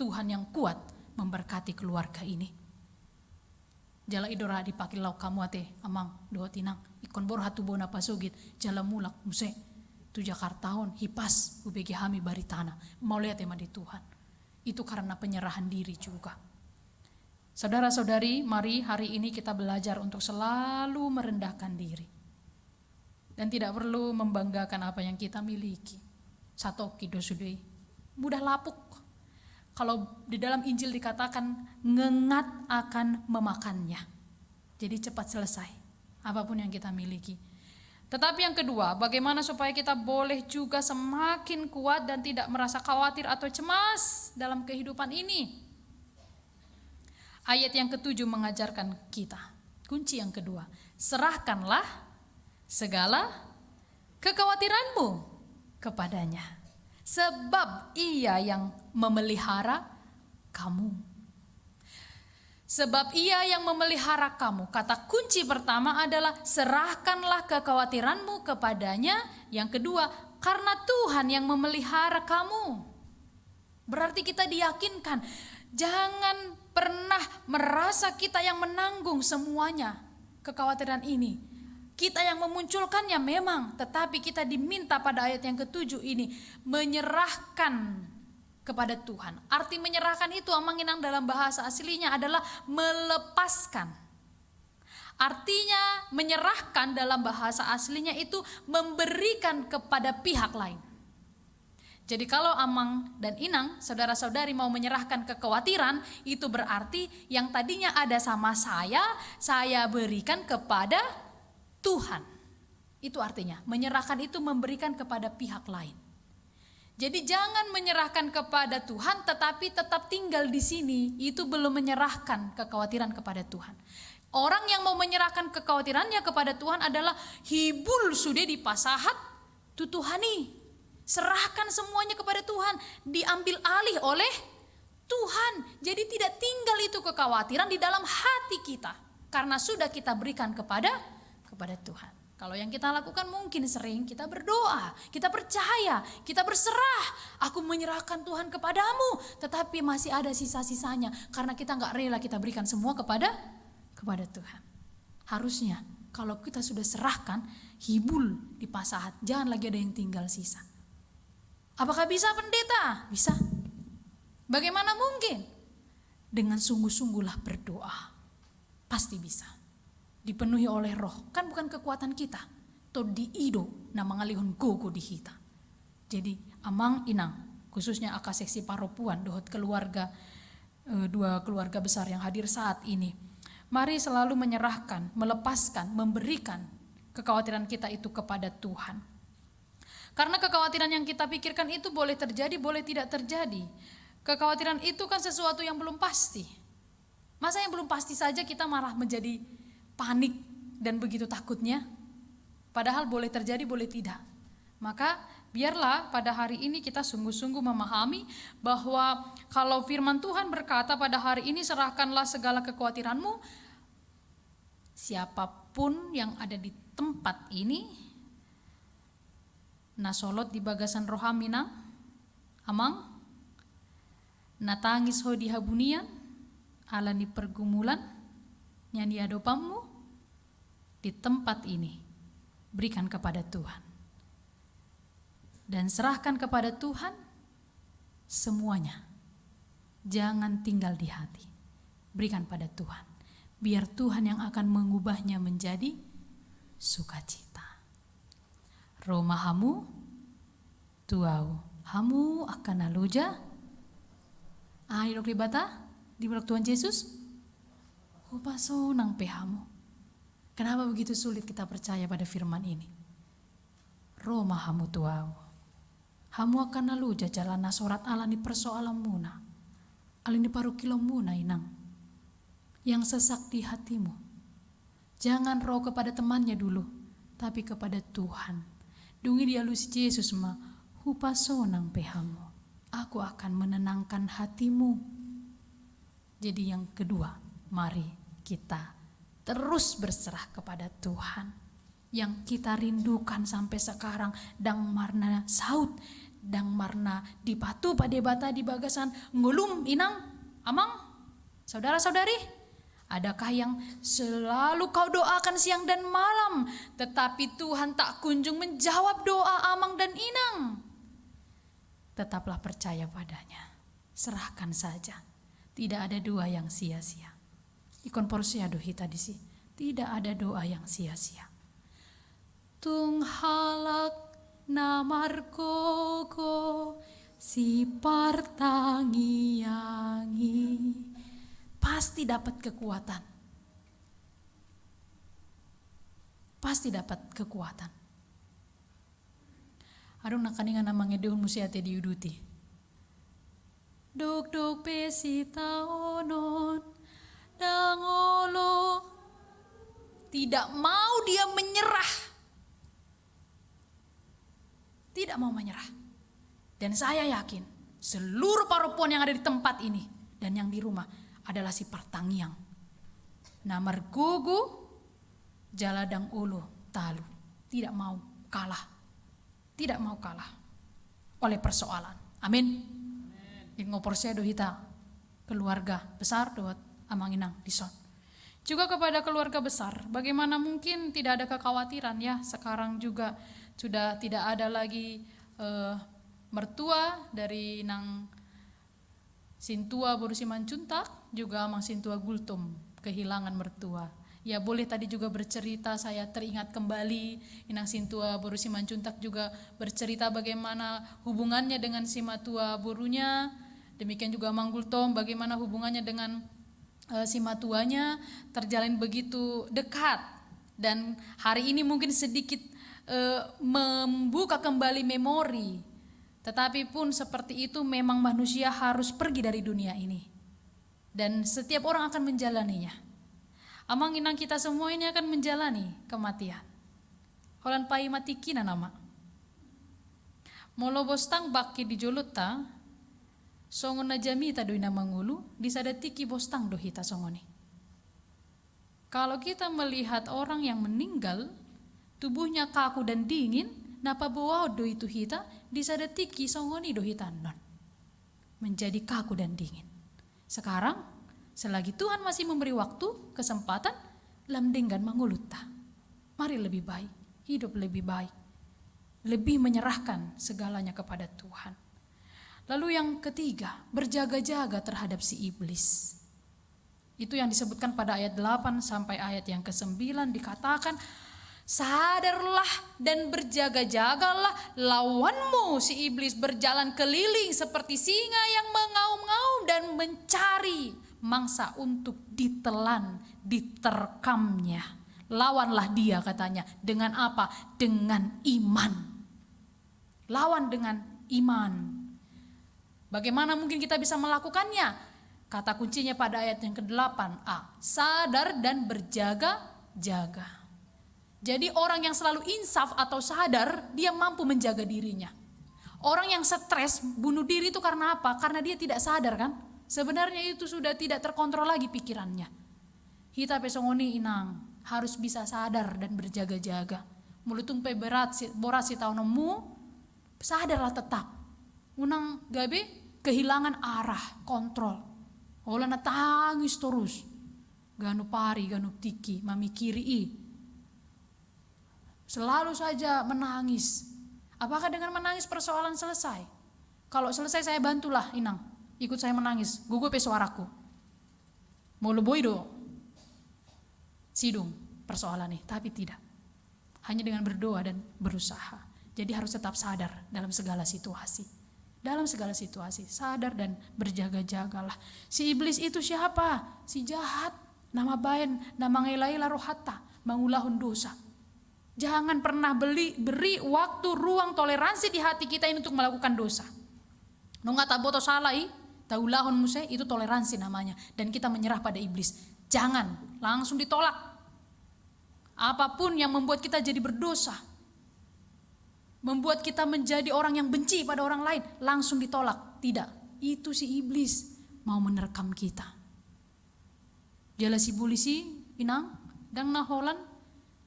Tuhan yang kuat memberkati keluarga ini. Jala i do ra dipangkilaon hamu ate, amang dohot inang, ingkon borhat tu bona pasogit, jala mulak muse tu Jakarta on, hipas hubege hami baritana. Mauliate ma di Tuhan. Itu karena penyerahan diri juga. Saudara-saudari, mari hari ini kita belajar untuk selalu merendahkan diri. Dan tidak perlu membanggakan apa yang kita miliki. Satongkin do sude i. Mudah lapuk. Kalau di dalam Injil dikatakan, ngengat akan memakannya. Jadi cepat selesai, apapun yang kita miliki. Tetapi yang kedua, bagaimana supaya kita boleh juga semakin kuat dan tidak merasa khawatir atau cemas dalam kehidupan ini? Ayat yang ketujuh mengajarkan kita, kunci yang kedua, serahkanlah segala kekhawatiranmu kepada-Nya, sebab Ia yang memelihara kamu. Sebab Ia yang memelihara kamu. Kata kunci pertama adalah serahkanlah kekhawatiranmu kepada-Nya. Yang kedua, karena Tuhan yang memelihara kamu. Berarti kita diyakinkan, jangan pernah merasa kita yang menanggung semuanya kekhawatiran ini. Kita yang memunculkannya memang, tetapi kita diminta pada ayat yang ketujuh ini menyerahkan kepada Tuhan. Arti menyerahkan itu, amang inang, dalam bahasa aslinya adalah melepaskan. Artinya, menyerahkan dalam bahasa aslinya itu memberikan kepada pihak lain. Jadi, kalau amang dan inang, saudara-saudari, mau menyerahkan kekhawatiran, itu berarti yang tadinya ada sama saya, saya berikan kepada Tuhan. Itu artinya, menyerahkan itu memberikan kepada pihak lain. Jadi, jangan menyerahkan kepada Tuhan, tetapi tetap tinggal di sini. Itu belum menyerahkan kekhawatiran kepada Tuhan. Orang yang mau menyerahkan kekhawatirannya kepada Tuhan adalah hibul sude dipasahat tu Tuhan i. Serahkan semuanya kepada Tuhan, diambil alih oleh Tuhan. Jadi, tidak tinggal itu kekhawatiran di dalam hati kita, karena sudah kita berikan kepada, kepada Tuhan. Kalau yang kita lakukan, mungkin sering kita berdoa, kita percaya, kita berserah, "Aku menyerahkan, Tuhan, kepada-Mu," tetapi masih ada sisa-sisanya, karena kita nggak rela kita berikan semua kepada, kepada Tuhan. Harusnya, kalau kita sudah serahkan, hibul dipasahat, jangan lagi ada yang tinggal sisa. Apakah bisa, Pendeta? Bisa. Bagaimana mungkin? Dengan sungguh-sungguhlah berdoa. Pasti bisa. Dipenuhi oleh Roh. Kan bukan kekuatan kita. Tondi i do na mangalehon gogo di hita. Jadi, amang inang, khususnya angka seksi parompuan dohot keluarga, eh, dua keluarga besar yang hadir saat ini, mari selalu menyerahkan, melepaskan, memberikan kekhawatiran kita itu kepada Tuhan. Karena kekhawatiran yang kita pikirkan itu boleh terjadi, boleh tidak terjadi. Kekhawatiran itu kan sesuatu yang belum pasti. Masa yang belum pasti saja kita malah menjadi panik dan begitu takutnya? Padahal boleh terjadi, boleh tidak. Maka, biarlah pada hari ini kita sungguh-sungguh memahami bahwa kalau firman Tuhan berkata pada hari ini, "Serahkanlah segala kekhawatiranmu," siapapun yang ada di tempat ini, na solot di bagasan roham, inang, amang, na tangis ho di habunian ala ni pergumulan na niadopanmu di tempat ini, berikan kepada Tuhan. Dan serahkan kepada Tuhan semuanya. Jangan tinggal di hati. Berikan pada Tuhan. Biar Tuhan yang akan mengubahnya menjadi sukacita. Ro ma hamu tu ahu, hamu angka na loja. Aha didok Debata di mulak Tuhan Jesus? Hupasonang pe hamu. Kenapa begitu sulit kita percaya pada firman ini? Ro ma hamu tu ahu. Hamu angka na loja jala na sorat ala ni persoalanmuna, ala ni parungkilonmuna, inang, yang sesak di hatimu. Jangan ro kepada temannya dulu, tapi kepada Tuhan. Dung i dialusi Jesus ma, hupasonang pe hamu. Aku akan menenangkan hatimu. Jadi yang kedua, mari kita terus berserah kepada Tuhan. Yang kita rindukan sampai sekarang, ndang marna saut, ndang marna dipatupa Debata di bagasan ngolum, inang, amang, saudara-saudari? Adakah yang selalu kau doakan siang dan malam, tetapi Tuhan tak kunjung menjawab doa amang dan inang? Tetaplah percaya pada-Nya. Serahkan saja. Tidak ada doa yang sia-sia. Ingkon porsea do hita disi. Tidak ada doa yang sia-sia. Tung halak na margogo sipartangiang i. Pasti dapat kekuatan. Pasti dapat kekuatan. Adong nangkaningan na mangedehon muse ate diuduti. Dokdok pe sitaonon, ndang olo. Tidak mau dia menyerah. Tidak mau menyerah. Dan saya yakin, seluruh parompuan yang ada di tempat ini dan yang di rumah adalah sipartangiang. Na margogo, jala ndang olo talu. Tidak mau kalah. Tidak mau kalah oleh persoalan. Amin. Ingkon porsea do hita keluarga besar dohot amang inang dison. Juga kepada keluarga besar, bagaimana mungkin tidak ada kekhawatiran, ya, sekarang juga sudah tidak ada lagi, eh, mertua dari inang sintua boru Simanjuntak, juga amang sintua Gultom kehilangan mertua. Ya, boleh tadi juga bercerita, saya teringat kembali, inang sintua boru Simanjuntak juga bercerita bagaimana hubungannya dengan simatua borunya. Demikian juga amang Gultom, bagaimana hubungannya dengan, eh, simatuanya, terjalin begitu dekat. Dan hari ini mungkin sedikit, eh, membuka kembali memori. Tetapi pun seperti itu, memang manusia harus pergi dari dunia ini. Dan setiap orang akan menjalaninya. Amang inang, kita semua ini akan menjalani kematian. Holan paima tingkina nama. Molo bostang bangkit di jolonta, songon na jamita do i na mangolu, di sada tingki bostang do hita songon i. Kalau kita melihat orang yang meninggal, tubuhnya kaku dan dingin, na paboaon do i tu hita, di sada tingki songon i do hita annon. Menjadi kaku dan dingin. Sekarang, selagi Tuhan masih memberi waktu, kesempatan, lam denggan mangolunta. Mari lebih baik, hidup lebih baik, lebih menyerahkan segalanya kepada Tuhan. Lalu yang ketiga, berjaga-jaga terhadap si iblis. Itu yang disebutkan pada ayat delapan sampai ayat yang kesembilan dikatakan, "Sadarlah dan berjaga-jagalah, lawanmu si iblis berjalan keliling seperti singa yang mengaum-ngaum dan mencari mangsa untuk ditelan, diterkamnya. Lawanlah dia," katanya. Dengan apa? Dengan iman. Lawan dengan iman. Bagaimana mungkin kita bisa melakukannya? Kata kuncinya pada ayat yang kedelapan A, sadar dan berjaga-jaga. Jadi orang yang selalu insaf atau sadar, dia mampu menjaga dirinya. Orang yang stres, bunuh diri itu karena apa? Karena dia tidak sadar, kan? Sebenarnya itu sudah tidak terkontrol lagi pikirannya. Hita pe songon i, inang, harus bisa sadar dan berjaga-jaga. Molo tung pe berat si, borat sitaononmu, sadarlah tetap. Unang gabe kehilangan arah, kontrol. Holan na tangis torus. Ganup ari, ganup tingki, mamikiri i. Selalu saja menangis. Apakah dengan menangis persoalan selesai? Kalau selesai, saya bantulah, inang. Ikut saya menangis. Gogo pe suaraku. Molo boi do sidung persoalan i, tapi tidak. Hanya dengan berdoa dan berusaha. Jadi harus tetap sadar dalam segala situasi. Dalam segala situasi, sadar dan berjaga-jagalah. Si iblis itu siapa? Si jahat. Na mambaen, na mangela-ela rohanta mangulahon dosa. Jangan pernah beli, beri waktu, ruang, toleransi di hati kita ini untuk melakukan dosa. Nunga taboto sala i, taulahon muse, itu toleransi namanya. Dan kita menyerah pada iblis. Jangan, langsung ditolak. Apapun yang membuat kita jadi berdosa, membuat kita menjadi orang yang benci pada orang lain, langsung ditolak. Tidak, itu si iblis mau menerkam kita. Jala si bulis i, inang, ndang na holan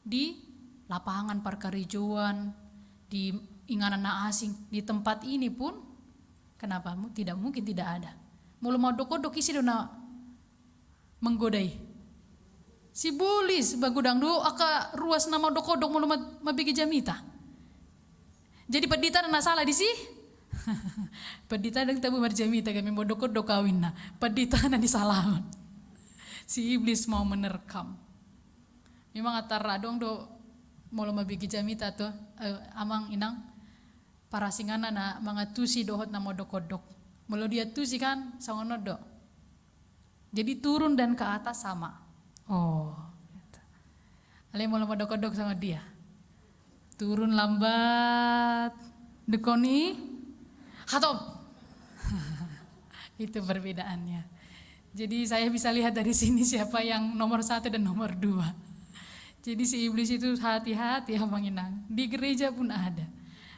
di lapangan parkarejoan, di inganan na asing, di tempat ini pun, kenapa mu-, tidak mungkin tidak ada. Molo maondok-ondok, ise do na manggoda i? Si bulis. Ba godang do angka ruas na maondok-ondok molo ma-, mambege jamita. Jadi pandita na sala disi? Pandita ndang tabo marjamita, gabe maondok-ondok au inna. Pandita na disalahon. Si iblis mau menerkam. Memang antara adong do molo mambege jamita tu, eh, amang inang, parasinganna na mangantusi dohot na maondok-ondok. Molo diantusi kan songon on do. Jadi turun dan ke atas sama. Oh, gitu. Alai molo maondok-ondok songon dia? Turun lambat, dengkon i hatop. Itu perbedaannya. Jadi saya bisa lihat dari sini siapa yang nomor satu dan nomor dua. Jadi si iblis itu hati-hati, amang inang. Di gereja pun ada.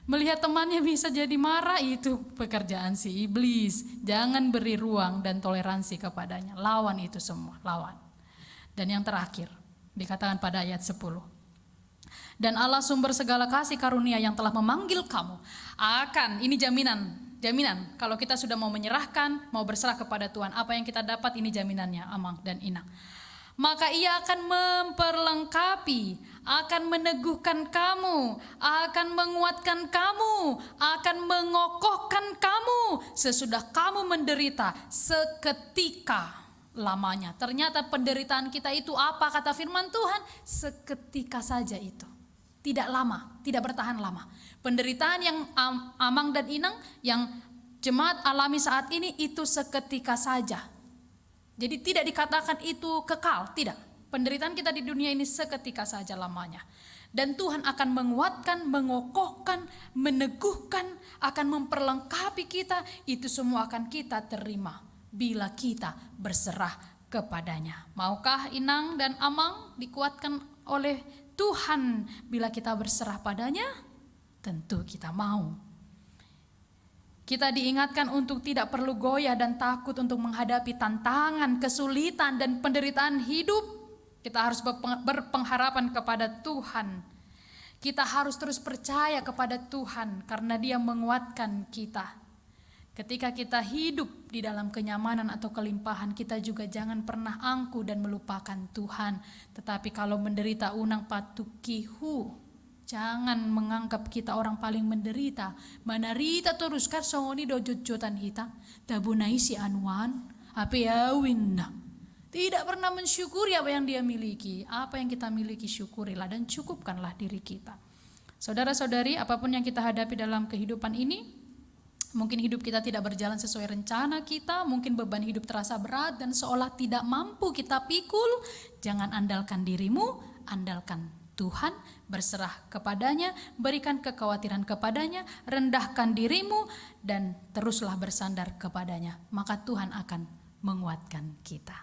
Melihat temannya bisa jadi marah, itu pekerjaan si iblis. Jangan beri ruang dan toleransi kepadanya. Lawan itu semua, lawan. Dan yang terakhir, dikatakan pada ayat sepuluh. Dan Allah, sumber segala kasih karunia, yang telah memanggil kamu, akan, ini jaminan, jaminan, kalau kita sudah mau menyerahkan, mau berserah kepada Tuhan, apa yang kita dapat, ini jaminannya, amang dan inang. Maka Ia akan memperlengkapi, akan meneguhkan kamu, akan menguatkan kamu, akan mengokohkan kamu sesudah kamu menderita seketika lamanya. Ternyata penderitaan kita itu apa, kata firman Tuhan? Seketika saja itu. Tidak lama, tidak bertahan lama. Penderitaan yang am-, amang dan inang, yang jemaat alami saat ini itu seketika saja. Jadi tidak dikatakan itu kekal, tidak. Penderitaan kita di dunia ini seketika saja lamanya. Dan Tuhan akan menguatkan, mengokohkan, meneguhkan, akan memperlengkapi kita. Itu semua akan kita terima bila kita berserah kepada-Nya. Maukah inang dan amang dikuatkan oleh Tuhan bila kita berserah pada-Nya? Tentu kita mau. Kita diingatkan untuk tidak perlu goyah dan takut untuk menghadapi tantangan, kesulitan, dan penderitaan hidup. Kita harus berpeng-, berpengharapan kepada Tuhan. Kita harus terus percaya kepada Tuhan karena Dia menguatkan kita. Ketika kita hidup di dalam kenyamanan atau kelimpahan, kita juga jangan pernah angkuh dan melupakan Tuhan. Tetapi kalau menderita, unang patukihu. Jangan menganggap kita orang paling menderita. Manarita torus kan songon i do jotjotan hita. Tabo na i si anuan, hape au inna. Tidak pernah mensyukuri apa yang dia miliki. Apa yang kita miliki, syukurilah dan cukupkanlah diri kita. Saudara-saudari, apapun yang kita hadapi dalam kehidupan ini, mungkin hidup kita tidak berjalan sesuai rencana kita, mungkin beban hidup terasa berat dan seolah tidak mampu kita pikul. Jangan andalkan dirimu, andalkan Tuhan, berserah kepada-Nya, berikan kekhawatiran kepada-Nya, rendahkan dirimu, dan teruslah bersandar kepada-Nya. Maka Tuhan akan menguatkan kita.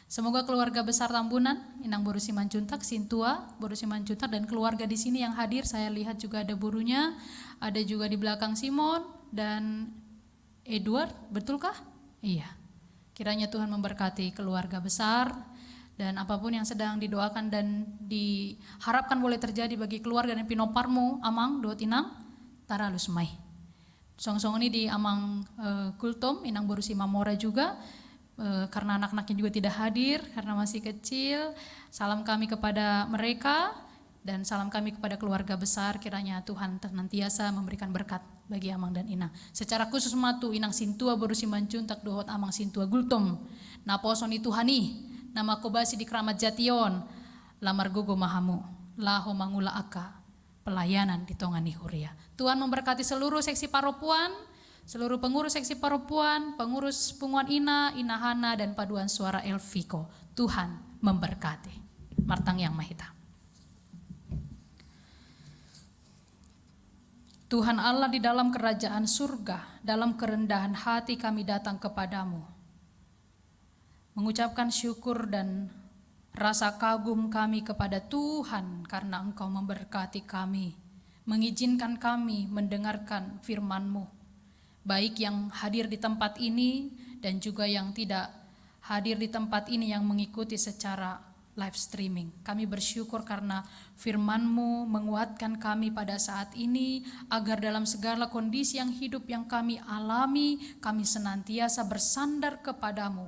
Semoga keluarga besar Tambunan, Inang boru Simanjuntak, Sintua boru Simanjuntak, dan keluarga di sini yang hadir, saya lihat juga ada borunya, ada juga di belakang Simon dan Edward, betulkah? Iya. Kiranya Tuhan memberkati keluarga besar, dan apapun yang sedang didoakan dan diharapkan boleh terjadi bagi keluarga dan pinomparmu, Amang dohot Inang, taralus ma i. Songon-songon i di Amang, eh, Gultom, Inang boru Simamora juga, eh, karena anak-anaknya juga tidak hadir karena masih kecil. Salam kami kepada mereka dan salam kami kepada keluarga besar. Kiranya Tuhan senantiasa memberikan berkat bagi Amang dan Inang. Secara khusus ma tu Inang Sintua boru Simanjuntak dohot Amang Sintua Gultom, naposo ni Tuhan i, na mangkobasi di keramat jati on, lam margogo ma hamu laho mangula angka pelayanan di tonga ni huria. Tuhan memberkati seluruh seksi paropuan, seluruh pengurus seksi paropuan, pengurus punguan ina, inahana, dan paduan suara Elviko. Tuhan memberkati. Martangiang ma hita. Tuhan Allah di dalam kerajaan surga, dalam kerendahan hati kami datang kepada-Mu. Mengucapkan syukur dan rasa kagum kami kepada Tuhan karena Engkau memberkati kami, mengizinkan kami mendengarkan firman-Mu. Baik yang hadir di tempat ini dan juga yang tidak hadir di tempat ini yang mengikuti secara live streaming. Kami bersyukur karena firman-Mu menguatkan kami pada saat ini, agar dalam segala kondisi yang hidup yang kami alami, kami senantiasa bersandar kepada-Mu,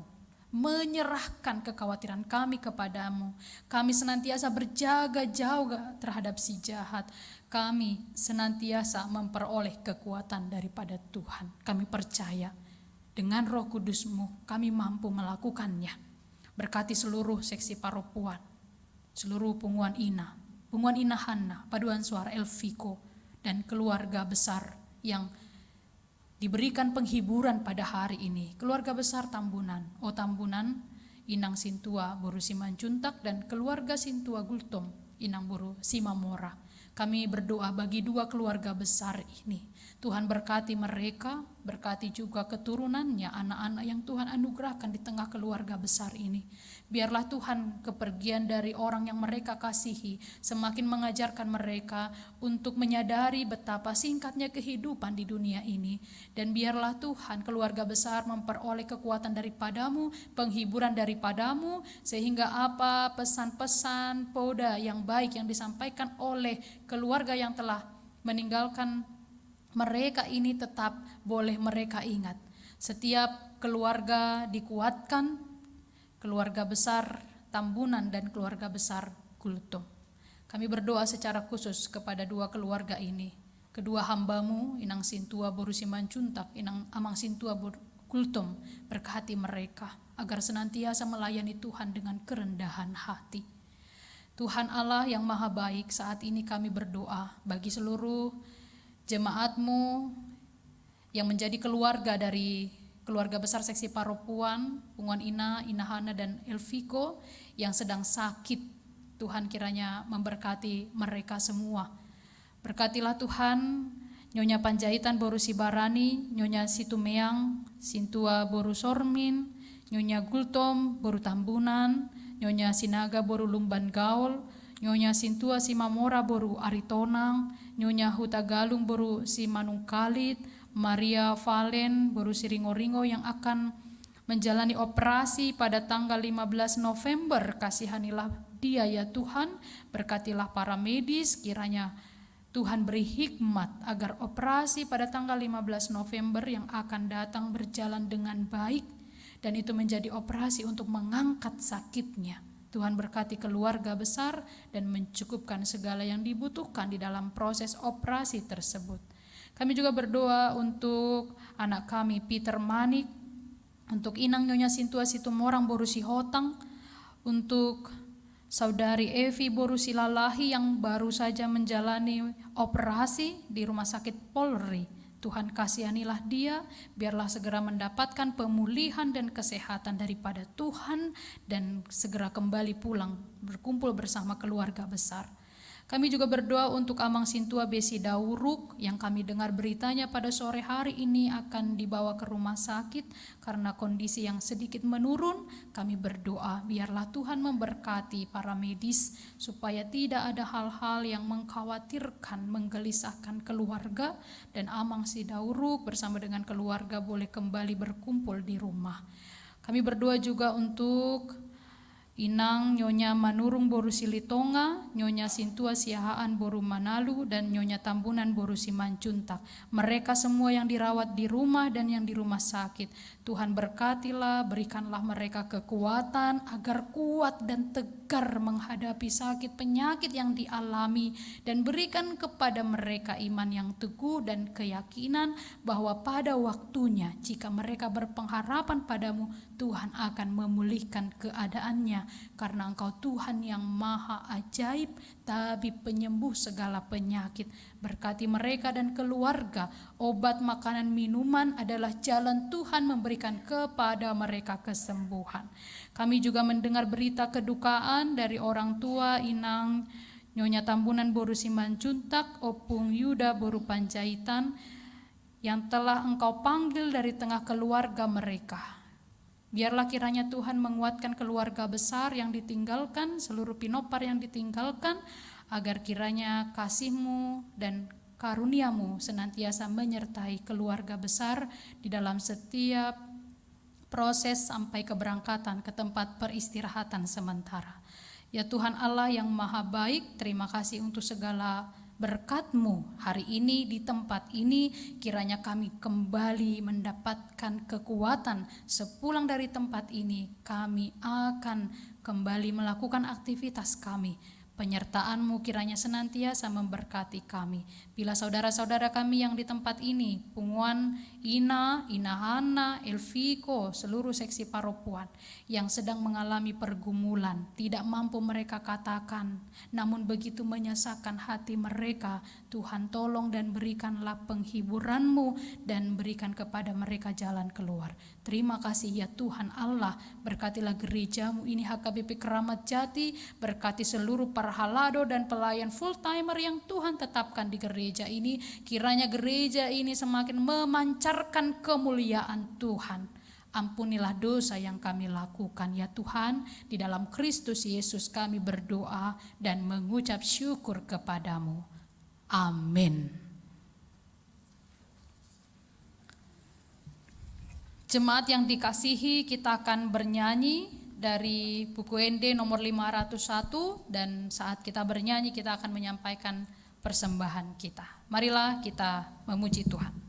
menyerahkan kekhawatiran kami kepada-Mu. Kami senantiasa berjaga-jaga terhadap si jahat. Kami senantiasa memperoleh kekuatan daripada Tuhan. Kami percaya dengan Roh Kudus-Mu, kami mampu melakukannya. Berkati seluruh seksi paropuan, seluruh punguan ina, punguan ina Hanna, paduan suara Elviko, dan keluarga besar yang diberikan penghiburan pada hari ini. Keluarga besar Tambunan, O Tambunan, Inang Sintua boru Simanjuntak, dan keluarga Sintua Gultom, Inang boru Simamora. Kami berdoa bagi dua keluarga besar ini. Tuhan berkati mereka, berkati juga keturunannya, anak-anak yang Tuhan anugerahkan di tengah keluarga besar ini. Biarlah Tuhan kepergian dari orang yang mereka kasihi semakin mengajarkan mereka untuk menyadari betapa singkatnya kehidupan di dunia ini. Dan biarlah Tuhan keluarga besar memperoleh kekuatan daripada-Mu, penghiburan daripada-Mu, sehingga apa pesan-pesan poda yang baik yang disampaikan oleh keluarga yang telah meninggalkan mereka ini tetap boleh mereka ingat. Setiap keluarga dikuatkan, keluarga besar Tambunan dan keluarga besar Gultom. Kami berdoa secara khusus kepada dua keluarga ini, kedua hamba-Mu, Inang Sintua boru Simanjuntak, Inang Amang Sintua boru Gultom, berkati mereka agar senantiasa melayani Tuhan dengan kerendahan hati. Tuhan Allah yang Maha Baik, saat ini kami berdoa bagi seluruh jemaat-Mu yang menjadi keluarga dari keluarga besar seksi paropuan, punguan ina, Ina Hana dan Elviko, yang sedang sakit. Tuhan kiranya memberkati mereka semua. Berkatilah Tuhan, Nyonya Panjaitan boru Sibarani, Nyonya Situmeang, Sintua boru Sormin, Nyonya Gultom boru Tambunan, Nyonya Sinaga boru Lumban Gaol, Nyonya Sintua Simamora boru Aritonang, Nyonya Hutagalung boru Simanungkalit, Maria Valen boru Siringoringo yang akan menjalani operasi pada tanggal lima belas November. Kasihanilah dia ya Tuhan, berkatilah para medis, kiranya Tuhan beri hikmat agar operasi pada tanggal lima belas November yang akan datang berjalan dengan baik, dan itu menjadi operasi untuk mengangkat sakitnya. Tuhan berkati keluarga besar dan mencukupkan segala yang dibutuhkan di dalam proses operasi tersebut. Kami juga berdoa untuk anak kami, Peter Manik, untuk Inang Nyonya Sintua Situmorang boru Sihotang, untuk Saudari Evi boru Silalahi yang baru saja menjalani operasi di Rumah Sakit Polri. Tuhan, kasihanilah dia, biarlah segera mendapatkan pemulihan dan kesehatan daripada Tuhan, dan segera kembali pulang berkumpul bersama keluarga besar. Kami juga berdoa untuk Amang Sintua B. Sidauruk yang kami dengar beritanya pada sore hari ini akan dibawa ke rumah sakit karena kondisi yang sedikit menurun. Kami berdoa, biarlah Tuhan memberkati para medis supaya tidak ada hal-hal yang mengkhawatirkan, menggelisahkan keluarga, dan Amang Sidauruk bersama dengan keluarga boleh kembali berkumpul di rumah. Kami berdoa juga untuk Inang Nyonya Manurung boru Silitonga, Nyonya Sintua Siahaan boru Manalu, dan Nyonya Tambunan boru Simanjuntak. Mereka semua yang dirawat di rumah dan yang di rumah sakit, Tuhan berkatilah, berikanlah mereka kekuatan agar kuat dan tegar menghadapi sakit penyakit yang dialami, dan berikan kepada mereka iman yang teguh dan keyakinan bahwa pada waktunya, jika mereka berpengharapan pada-Mu, Tuhan akan memulihkan keadaannya karena Engkau Tuhan yang maha ajaib, tabib penyembuh segala penyakit. Berkati mereka dan keluarga. Obat, makanan, minuman adalah jalan Tuhan memberikan kepada mereka kesembuhan. Kami juga mendengar berita kedukaan dari orang tua Inang Nyonya Tambunan boru Simanjuntak, Ompung Yuda boru Panjaitan, yang telah Engkau panggil dari tengah keluarga mereka. Biarlah kiranya Tuhan menguatkan keluarga besar yang ditinggalkan, seluruh pinompar yang ditinggalkan, agar kiranya kasih-Mu dan karunia-Mu senantiasa menyertai keluarga besar di dalam setiap proses sampai keberangkatan ke tempat peristirahatan sementara. Ya Tuhan Allah yang maha baik, terima kasih untuk segala berkat-Mu hari ini di tempat ini. Kiranya kami kembali mendapatkan kekuatan sepulang dari tempat ini. Kami akan kembali melakukan aktivitas kami. Penyertaan-Mu kiranya senantiasa memberkati kami. Bila saudara-saudara kami yang di tempat ini, punguan Ina, Ina Hana, Elviko, seluruh seksi parompuan yang sedang mengalami pergumulan, tidak mampu mereka katakan, namun begitu menyesakan hati mereka, Tuhan tolong dan berikanlah penghiburan-Mu dan berikan kepada mereka jalan keluar. Terima kasih ya Tuhan Allah, berkatilah gereja-Mu ini H K B P Keramat Jati, berkati seluruh parhalado dan pelayan full timer yang Tuhan tetapkan di gereja ini, kiranya gereja ini semakin memancarkan kemuliaan Tuhan. Ampunilah dosa yang kami lakukan ya Tuhan, di dalam Kristus Yesus kami berdoa dan mengucap syukur kepada-Mu. Amin. Jemaat yang dikasihi, kita akan bernyanyi dari buku Ende nomor lima ratus satu, dan saat kita bernyanyi, kita akan menyampaikan persembahan kita. Marilah kita memuji Tuhan.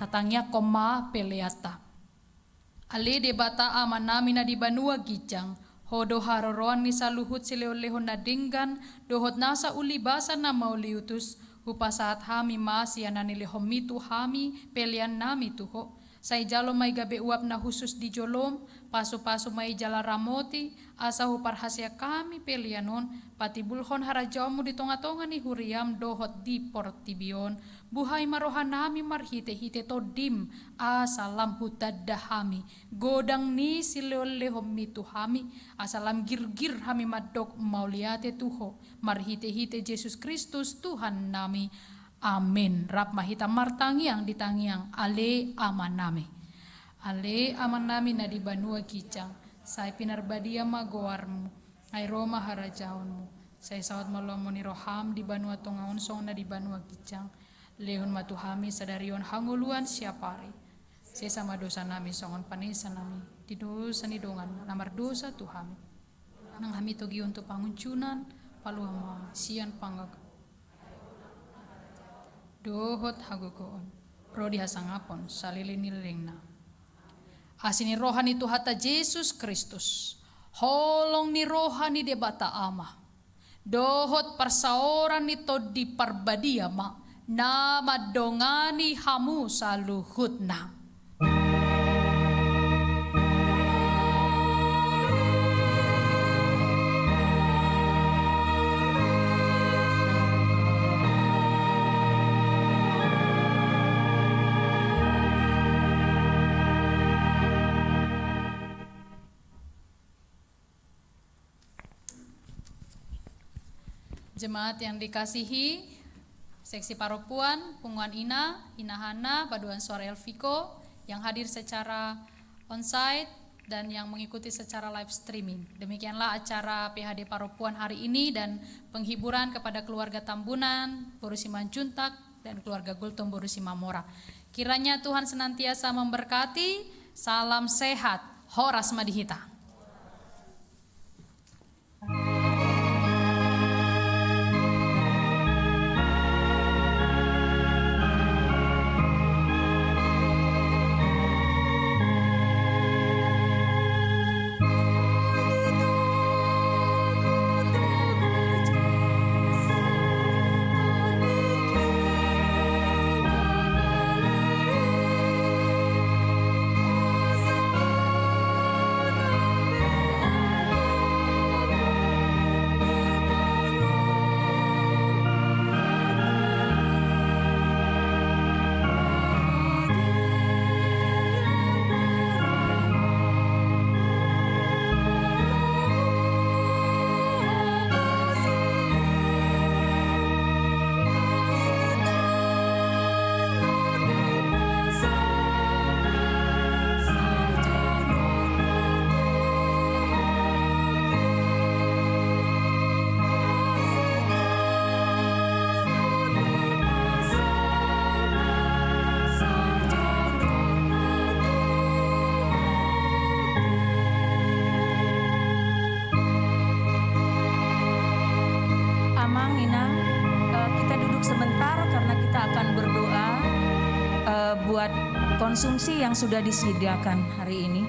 Tangiangkon ma peleanta. Ale Debata Amanami na di banua ginjang, Ho do haroroan ni saluhut silehonlehon na denggan dohot nasa ulibasa na mauliutus. Hupasahat hami ma sian na nilehonMi tu hami peleannami tu Ho. Sai jalo ma i gabe uap na hushus di joloM, pasupasu ma i jala ramoti, asa huparhaseang hami pelean on patimbulhon harajaonMu di tongatonga ni huriaM dohot di portibi on. Buhai ma rohanami marhitehite TondiM, asa lam hutanda hami godang ni silehonlehonMi tu hami, asa lam girgir hami mandok mauliate tu Ho, marhitehite Jesus Kristus Tuhannami. Amen. Rap ma hita martangiang di tangiang Ale Amanami. Ale Amanami na di banua ginjang, sai pinarbadia ma goarMu. Ai ro ma harajaonMu. Sai saut ma lomo ni rohaM di banua tonga on songon na di banua ginjang. Lehon ma tu hami sadari on hangoluan siapari. Sesa ma dosanami songon panesanami di dosa ni dongan na mardosa tu hami. Unang hami togihon tu pangunjunan, palua ma sian pangago dohot hagogoon, ro di hasangapon saleleng ni lelengna. Asi ni roha ni Tuhanta Jesus Kristus, holong ni roha ni Debata Ama, dohot parsaoran ni Tondi Parbadia ma na mandongani hamu saluhutna. Jemaat yang dikasihi, seksi parompuan, punguan ina, ina Hana, paduan suara Elviko, yang hadir secara onsite dan yang mengikuti secara live streaming. Demikianlah acara P H D parompuan hari ini dan penghiburan kepada keluarga Tambunan, boru Simanjuntak, dan keluarga Gultom boru Simamora. Kiranya Tuhan senantiasa memberkati. Salam sehat. Horas ma di hita. Amang, Inang, eh, kita duduk sebentar karena kita akan berdoa, eh, buat konsumsi yang sudah disediakan hari ini.